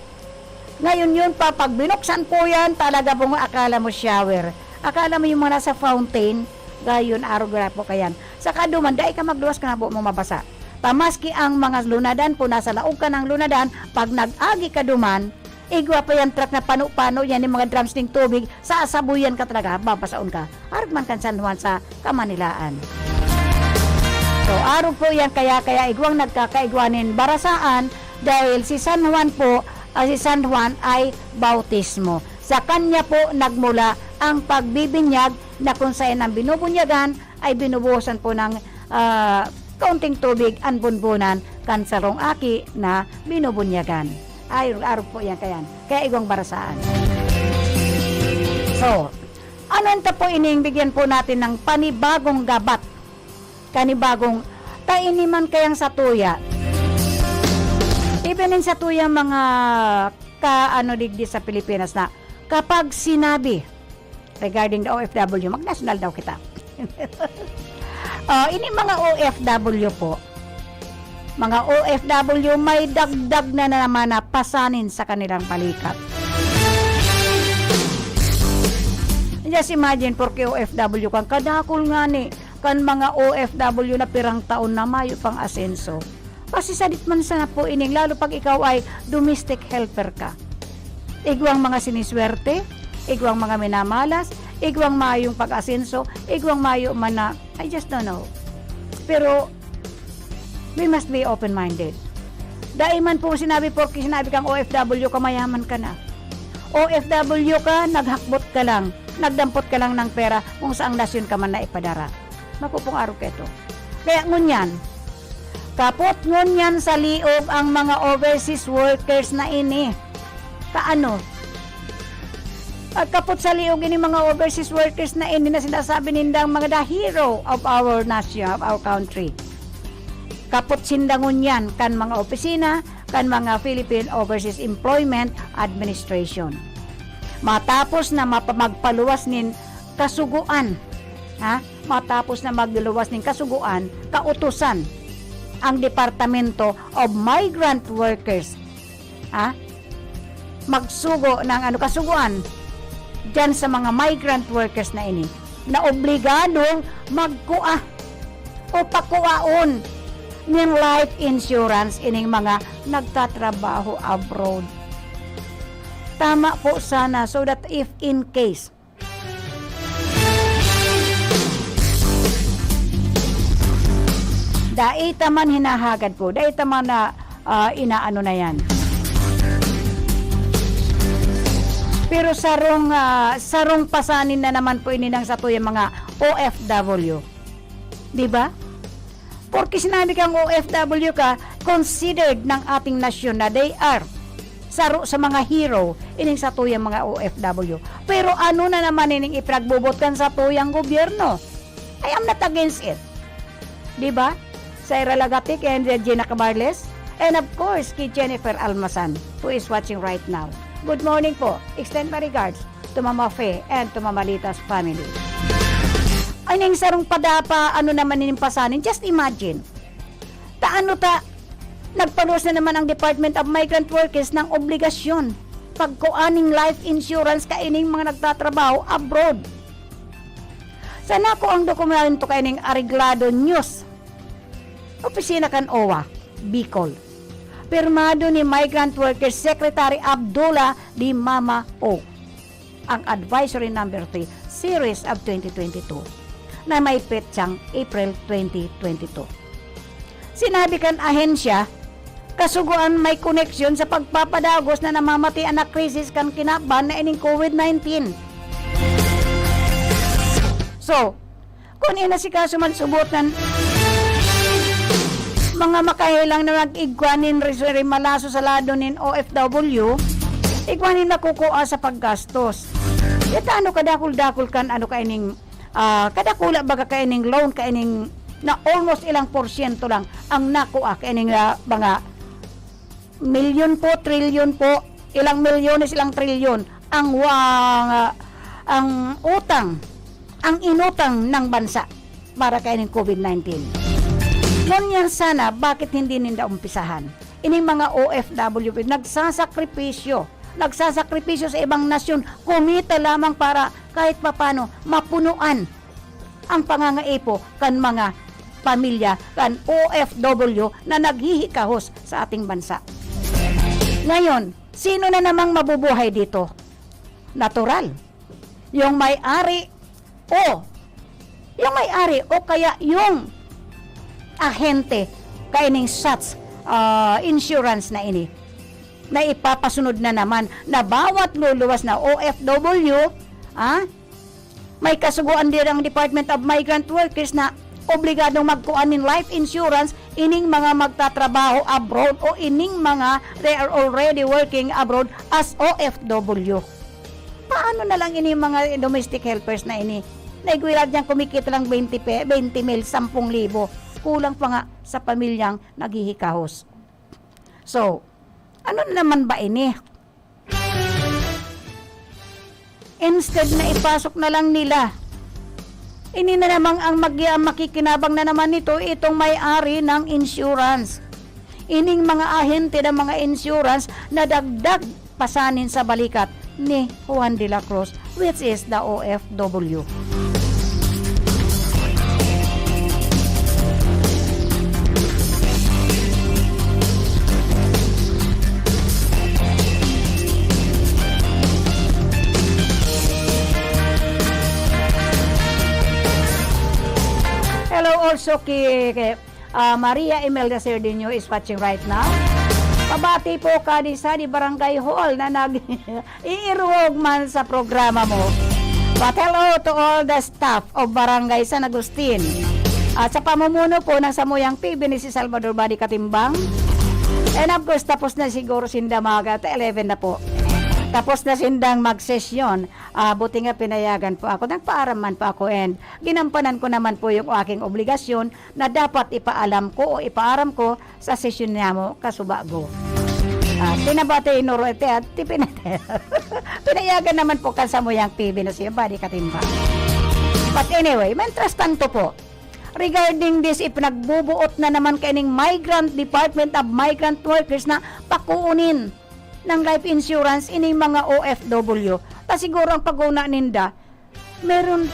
Ngayon yun pa, pag binuksan po yan, talaga pong akala mo shower. Akala mo yung mga nasa fountain, gayon, arog na po kayan. Saka duman, dai ka magluwas kung habo mo mabasa. Pamaski ang mga lunadan po, nasa laog ka ng lunadan, pag nag-agi ka duman, igwa pa yan truck na pano-pano yan, yung mga drums ning tubig, sasabuyan ka talaga, babasaon ka. Arog man kan San Juan sa Kamanilaan. So, arog po yan, kaya, kaya igwang nagkakaigwa nin barasaan, dahil si San Juan po, ah, si San Juan ay bautismo. Sa kanya po nagmula ang pagbibinyag na kung saan ang binubunyagan ay binubuhusan po ng, ah, kaunting tubig ang bunbunan kan sarong aki na binubunyagan. Ay, arog po yan kayan. Kaya igwang barasaan. So, ano ta po ining bigyan po natin ng panibagong gabat? Kanibagong, ta ini man kayang satuya. Even in satuya mga ka-, ano, digdi sa Pilipinas na kapag sinabi regarding the O F W, mag-national daw kita. Oh, ini mga O F W po. Mga O F W may dagdag na naman na pasanin sa kanilang balikat. Just imagine, porke O F W kang kadakul ngani kan mga O F W na pirang taon na mayo pang asenso. Pasisadit man sana po ining, lalo pag ikaw ay domestic helper ka. Igwang mga siniswerte, igwang mga minamalas, igwang mayong pag-asenso, igwang mayo man na, I just don't know. Pero, we must be open-minded. Dai man po sinabi, porke sinabi kang O F W ka, mayaman ka na. O F W ka, naghakbot ka lang, nagdampot ka lang ng pera kung saang nasyon ka man na ipadara. Makupong arog ka ito. Kaya ngunyan, kapot ngunyan sa liog ang mga overseas workers na ini. Kaano? At kapot sa liog ini mga overseas workers na ini na sinasabi nindang mga the hero of our nation, of our country. Kapot sinda ngunyan kan mga opisina, kan mga Philippine Overseas Employment Administration. Matapos na mapa-, magpaluwas nin kasugoan, ha? Matapos na magluwas nin kasugoan, kautosan ang Departamento of Migrant Workers, ha? Magsugo ng, ano, kasugoan diyan sa mga migrant workers na ini, na obligadong magkua o pakuaon nin life insurance ining mga nagtatrabaho abroad. Tama po sana, so that if in case, dai ta man hinahagad po, dai ta man na, ah, inaano na yan. Pero sarong, ah, sarong pasanin na naman po ini ng satuyang mga O F W. Di ba? Porke sinabi kang O F W ka, considered ng ating nasyon na they are saro sa mga hero ining satuyang mga O F W. Pero ano na naman ining ipinagbubot kan satuyang gobyerno? I am not against it. Di ba? Saira Lagatic and Gina Cabarles. And of course, kay Jennifer Almasan, who is watching right now. Good morning po. Extend my regards to Mama Fe and to Mama Lita's family. Ay, ning sarong padapa, ano naman nin pasanin? Just imagine. Ta ano ta, nagpaluwas na naman ang Department of Migrant Workers ng obligasyon pagkuan ning life insurance kaining mga nagtatrabaho abroad. Sa nako ang dokumento kaining Areglado News, opisina kan owa, Bicol. Pirmado ni Migrant Workers Secretary Abdullah Di Mama O ang Advisory Number three, Series of twenty twenty-two, na may petsang April twenty twenty-two. Sinabi kan ahensya, kasugoan may koneksyon sa pagpapadagos na namamatian na krisis kan kinaban na ining COVID nineteen. So, kun inasikaso man subot nan mga makahelang na nag-igwa nin res-, remalaso sa lado nin O F W, igwa nin nakukua sa paggastos. Ito ano kadakul-dakul kan ano kaining, ah, kadakula baga kaining loan kaining na almost ilang porsyento lang ang nakua kaining, ah, mga milyon po, trilyon po, ilang milyones, ilang trilyon ang wa-, ang utang, ang inutang ng bansa para kaining COVID nineteen. Ngunyan sana, bakit hindi ninda umpisahan? Ining mga O F W, nagsasakripisyo, nagsasakripisyo sa ibang nasyon, kumita lamang para kahit papano mapunuan ang pangangaipo kan mga pamilya kan O F W na naghihikahos sa ating bansa. Ngayon, sino na namang mabubuhay dito? Natural, yung may-ari o yung may-ari o kaya yung ahente kaining such, ah, insurance na ini na ipapasunod na naman na bawat luluwas na O F W, ah, may kasugoan din ang Department of Migrant Workers na obligadong magkuan nin life insurance ining mga magtatrabaho abroad o ining mga they are already working abroad as O F W. Paano na lang ini mga domestic helpers na ini? Naigwirad niyang kumikita lang twenty pe-, twenty mil, sampung libo. Kulang pa nga sa pamilyang naghihikahos. So, ano na naman ba ini? Instead na ipasok na lang nila, ini na namang ang mag-, ang makikinabang na naman nito, itong may-ari ng insurance. Ining mga ahente ng mga insurance na dagdag pasanin sa balikat ni Juan de la Cruz, which is the O F W. Hello also ki, ki, ah, Maria Imelda Serdiño is watching right now. Pabati po kadi sa di Barangay Hall na nag-, iirog man sa programa mo. But hello to all the staff of Barangay San Agustin. At sa pamumuno po ng samuyang P B ni si Salvador Badi Katimbang. And of course, tapos na siguro sinda mag-, at eleven na po. Tapos na sindang magsesyon. Ah, buti nga pinayagan po ako. Nagpaaram man po ako and ginampanan ko naman po yung aking obligasyon na dapat ipaalam ko o ipaaram ko sa sesyon niyamo kasubago. Ah, tinabate inuro iti at tipin-, pinayagan naman po kan samuyang P B na siya, Badi Katimbang. But anyway, mientras tanto po, regarding this, ipinagbubuot na naman kaining migrant department of migrant workers na pakuunin ng life insurance ining mga O F W. Ta siguro ang paguna ninda, meron,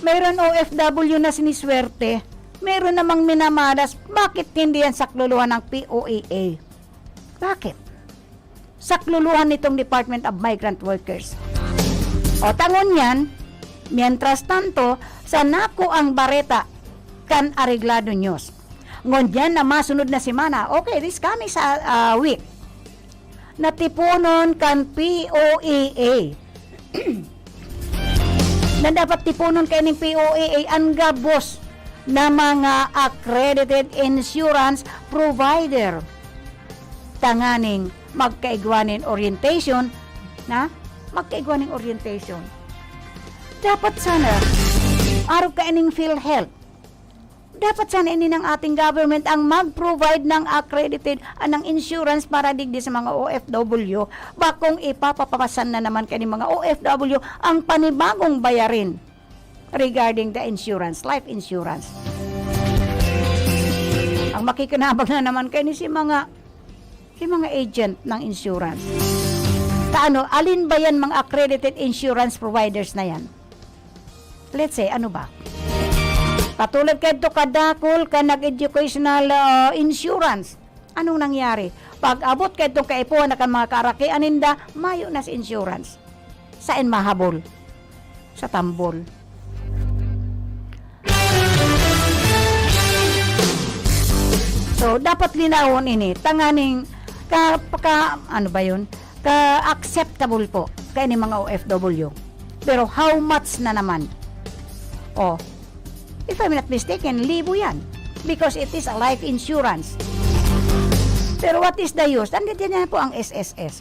meron O F W na siniswerte, meron namang minamalas, bakit hindi yan sakluluhan ng P O A A? Bakit? Sakluluhan nitong Department of Migrant Workers. O tangon yan, mientras tanto, sa nako ang bareta kan Areglado News. Ngunyan na masunod na semana, okay, this coming sa, ah, week, natiponon kan P O A A. Na dapat tiponon kaining P O A A an gabos na mga accredited insurance provider tanganing magkaigwa nin orientation, na magkaigwa nin orientation. Dapat sana, arog kaining PhilHealth, dapat sana ini ng ating government ang mag-provide ng accredited, ah, ng insurance para digdi sa mga O F W. Bakong ipapapasan na naman kani mga O F W ang panibagong bayarin. regarding the insurance, life insurance. Ang makikinabang na naman kaini si mga, si mga agent ng insurance. Ta ano, alin ba yan mga accredited insurance providers na yan? Let's say, ano ba? Katulad kaidto kadakul kan nag-educational, ah, insurance. Anong nangyari? Pag-abot kaidtong kaipuhan na kan mga kaarakian ninda, mayo na sa insurance. Saen mahabol? Sa tambol. So, dapat linawon ini. Tanganing ka, ka, ano ba yun? Ka-acceptable po kay ni mga O F W. Pero how much na naman? Oh, if I'm not mistaken, libo yan. Because it is a life insurance. Pero what is the use? Nandito na po ang S S S.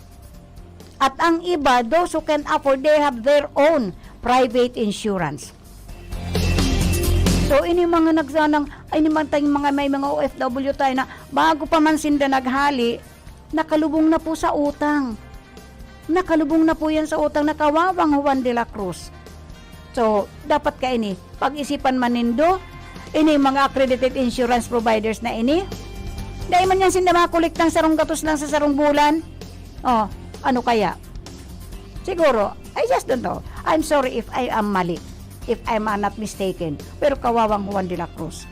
At ang iba, those who can afford, they have their own private insurance. So, ini mga nagsanang, ay, ini man tayong mga, may mga O F W tayo na bago pa man sinda naghali, nakalubong na po sa utang. Nakalubong na po yan sa utang na kawawang Juan de la Cruz. So, dapat kaini, pag-isipan man nindo, ini mga accredited insurance providers na ini, dai man yan sinda makolektang sarong gatos lang sa sarong bulan. Oh, ano kaya? Siguro, I just don't know. I'm sorry if I am mali, if I'm, uh, not mistaken. Pero kawawang Juan de la Cruz.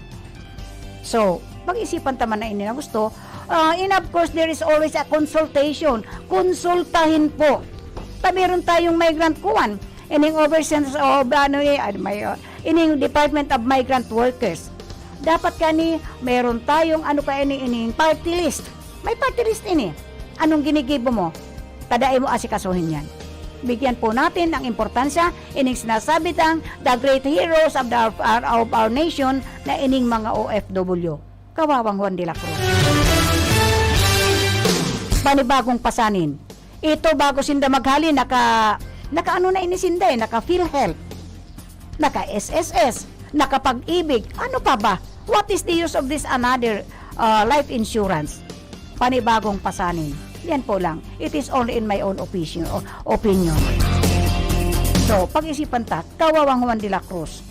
So, pag-isipan ta man na ini na gusto. Ah, and of course, there is always a consultation. Konsultahin po. Ta meron tayong migrant kuwan, ining overseas o ano eh, ano may, uh, ining Department of Migrant Workers. Dapat kani meron tayong ano ka ini, ining party list. May party list ini. Anong ginigibo mo? Kada imo asikasuhin yan. Bigyan po natin ng importansya ining sinasabi tang the great heroes of the, of our nation na ining mga O F W. Kawawang Juan de la Cruz. Panibagong pasanin. Ito bago sinda maghali, naka, naka ano na ini sinda eh, naka PhilHealth, naka S S S, naka Pag-ibig. Ano pa ba? What is the use of this another, uh, life insurance? Panibagong pasanin. Yan po lang. It is only in my own opinion. O-, opinion. So, pag-isipan ta, kawawang Juan de la Cruz.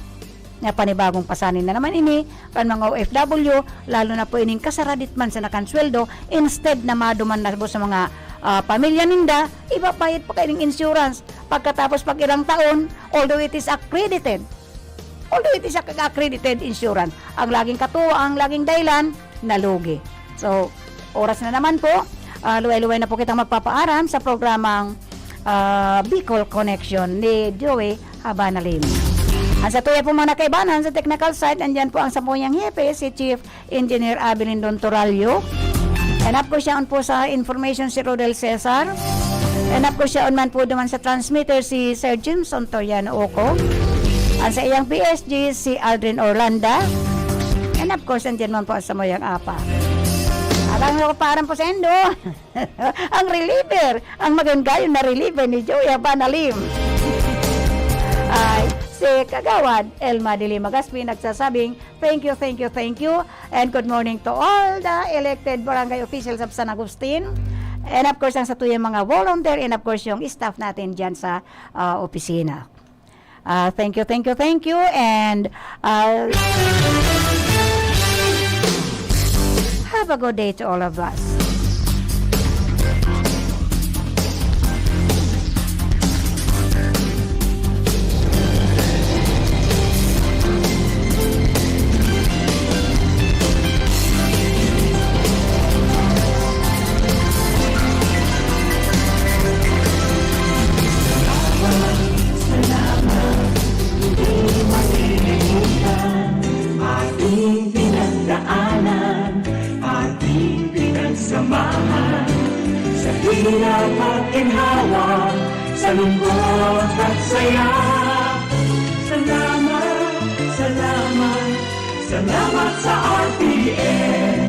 Nga panibagong pasanin na naman ini, kan mga O F W, lalo na po ining kasaradit man sa nakansweldo, instead na maduman na po sa mga, ah, pamilya ninda, ibabayad pa kaining insurance. Pagkatapos, pag ilang taon, although it is accredited, although it is a-, accredited insurance, ang laging katuwa, ang laging dahilan, nalugi. So, oras na naman po, ah, luway-luway na po kitang magpapaaram sa programang, ah, Bicol Connection ni Joey Habana Lim. Ang sa tuya po mga kaibanan sa technical side, andyan po ang sa puyang hepe, si Chief Engineer Abelindon Torallo. And of course, yaon po sa information si Rodel Cesar. And of course, yaon man po naman sa transmitter si Sir Jimson Toriano Oco. Ang sa iyang P S G, si Aldrin Orlanda. And of course, andyan man po sa mayang apa. At ang nagpapaaram po sa indo, ang reliever, ang maganggayon na reliever ni Joey Habana Lim. Ay, si Kagawad Elma de Lima Gaspi nagsasabing, "Thank you, thank you, thank you. And good morning to all the elected barangay officials of San Agustin. And of course, ang sa tuyang mga volunteer, and of course, yung staff natin dyan sa, ah, opisina." Ah, thank you, thank you, thank you. And, ah, have a good day to all of us. Ating pinagdaanan, ating pinagsamahan, sa hirap at ginhawa, sa lungkot at saya. Salamat, salamat, salamat sa R T N.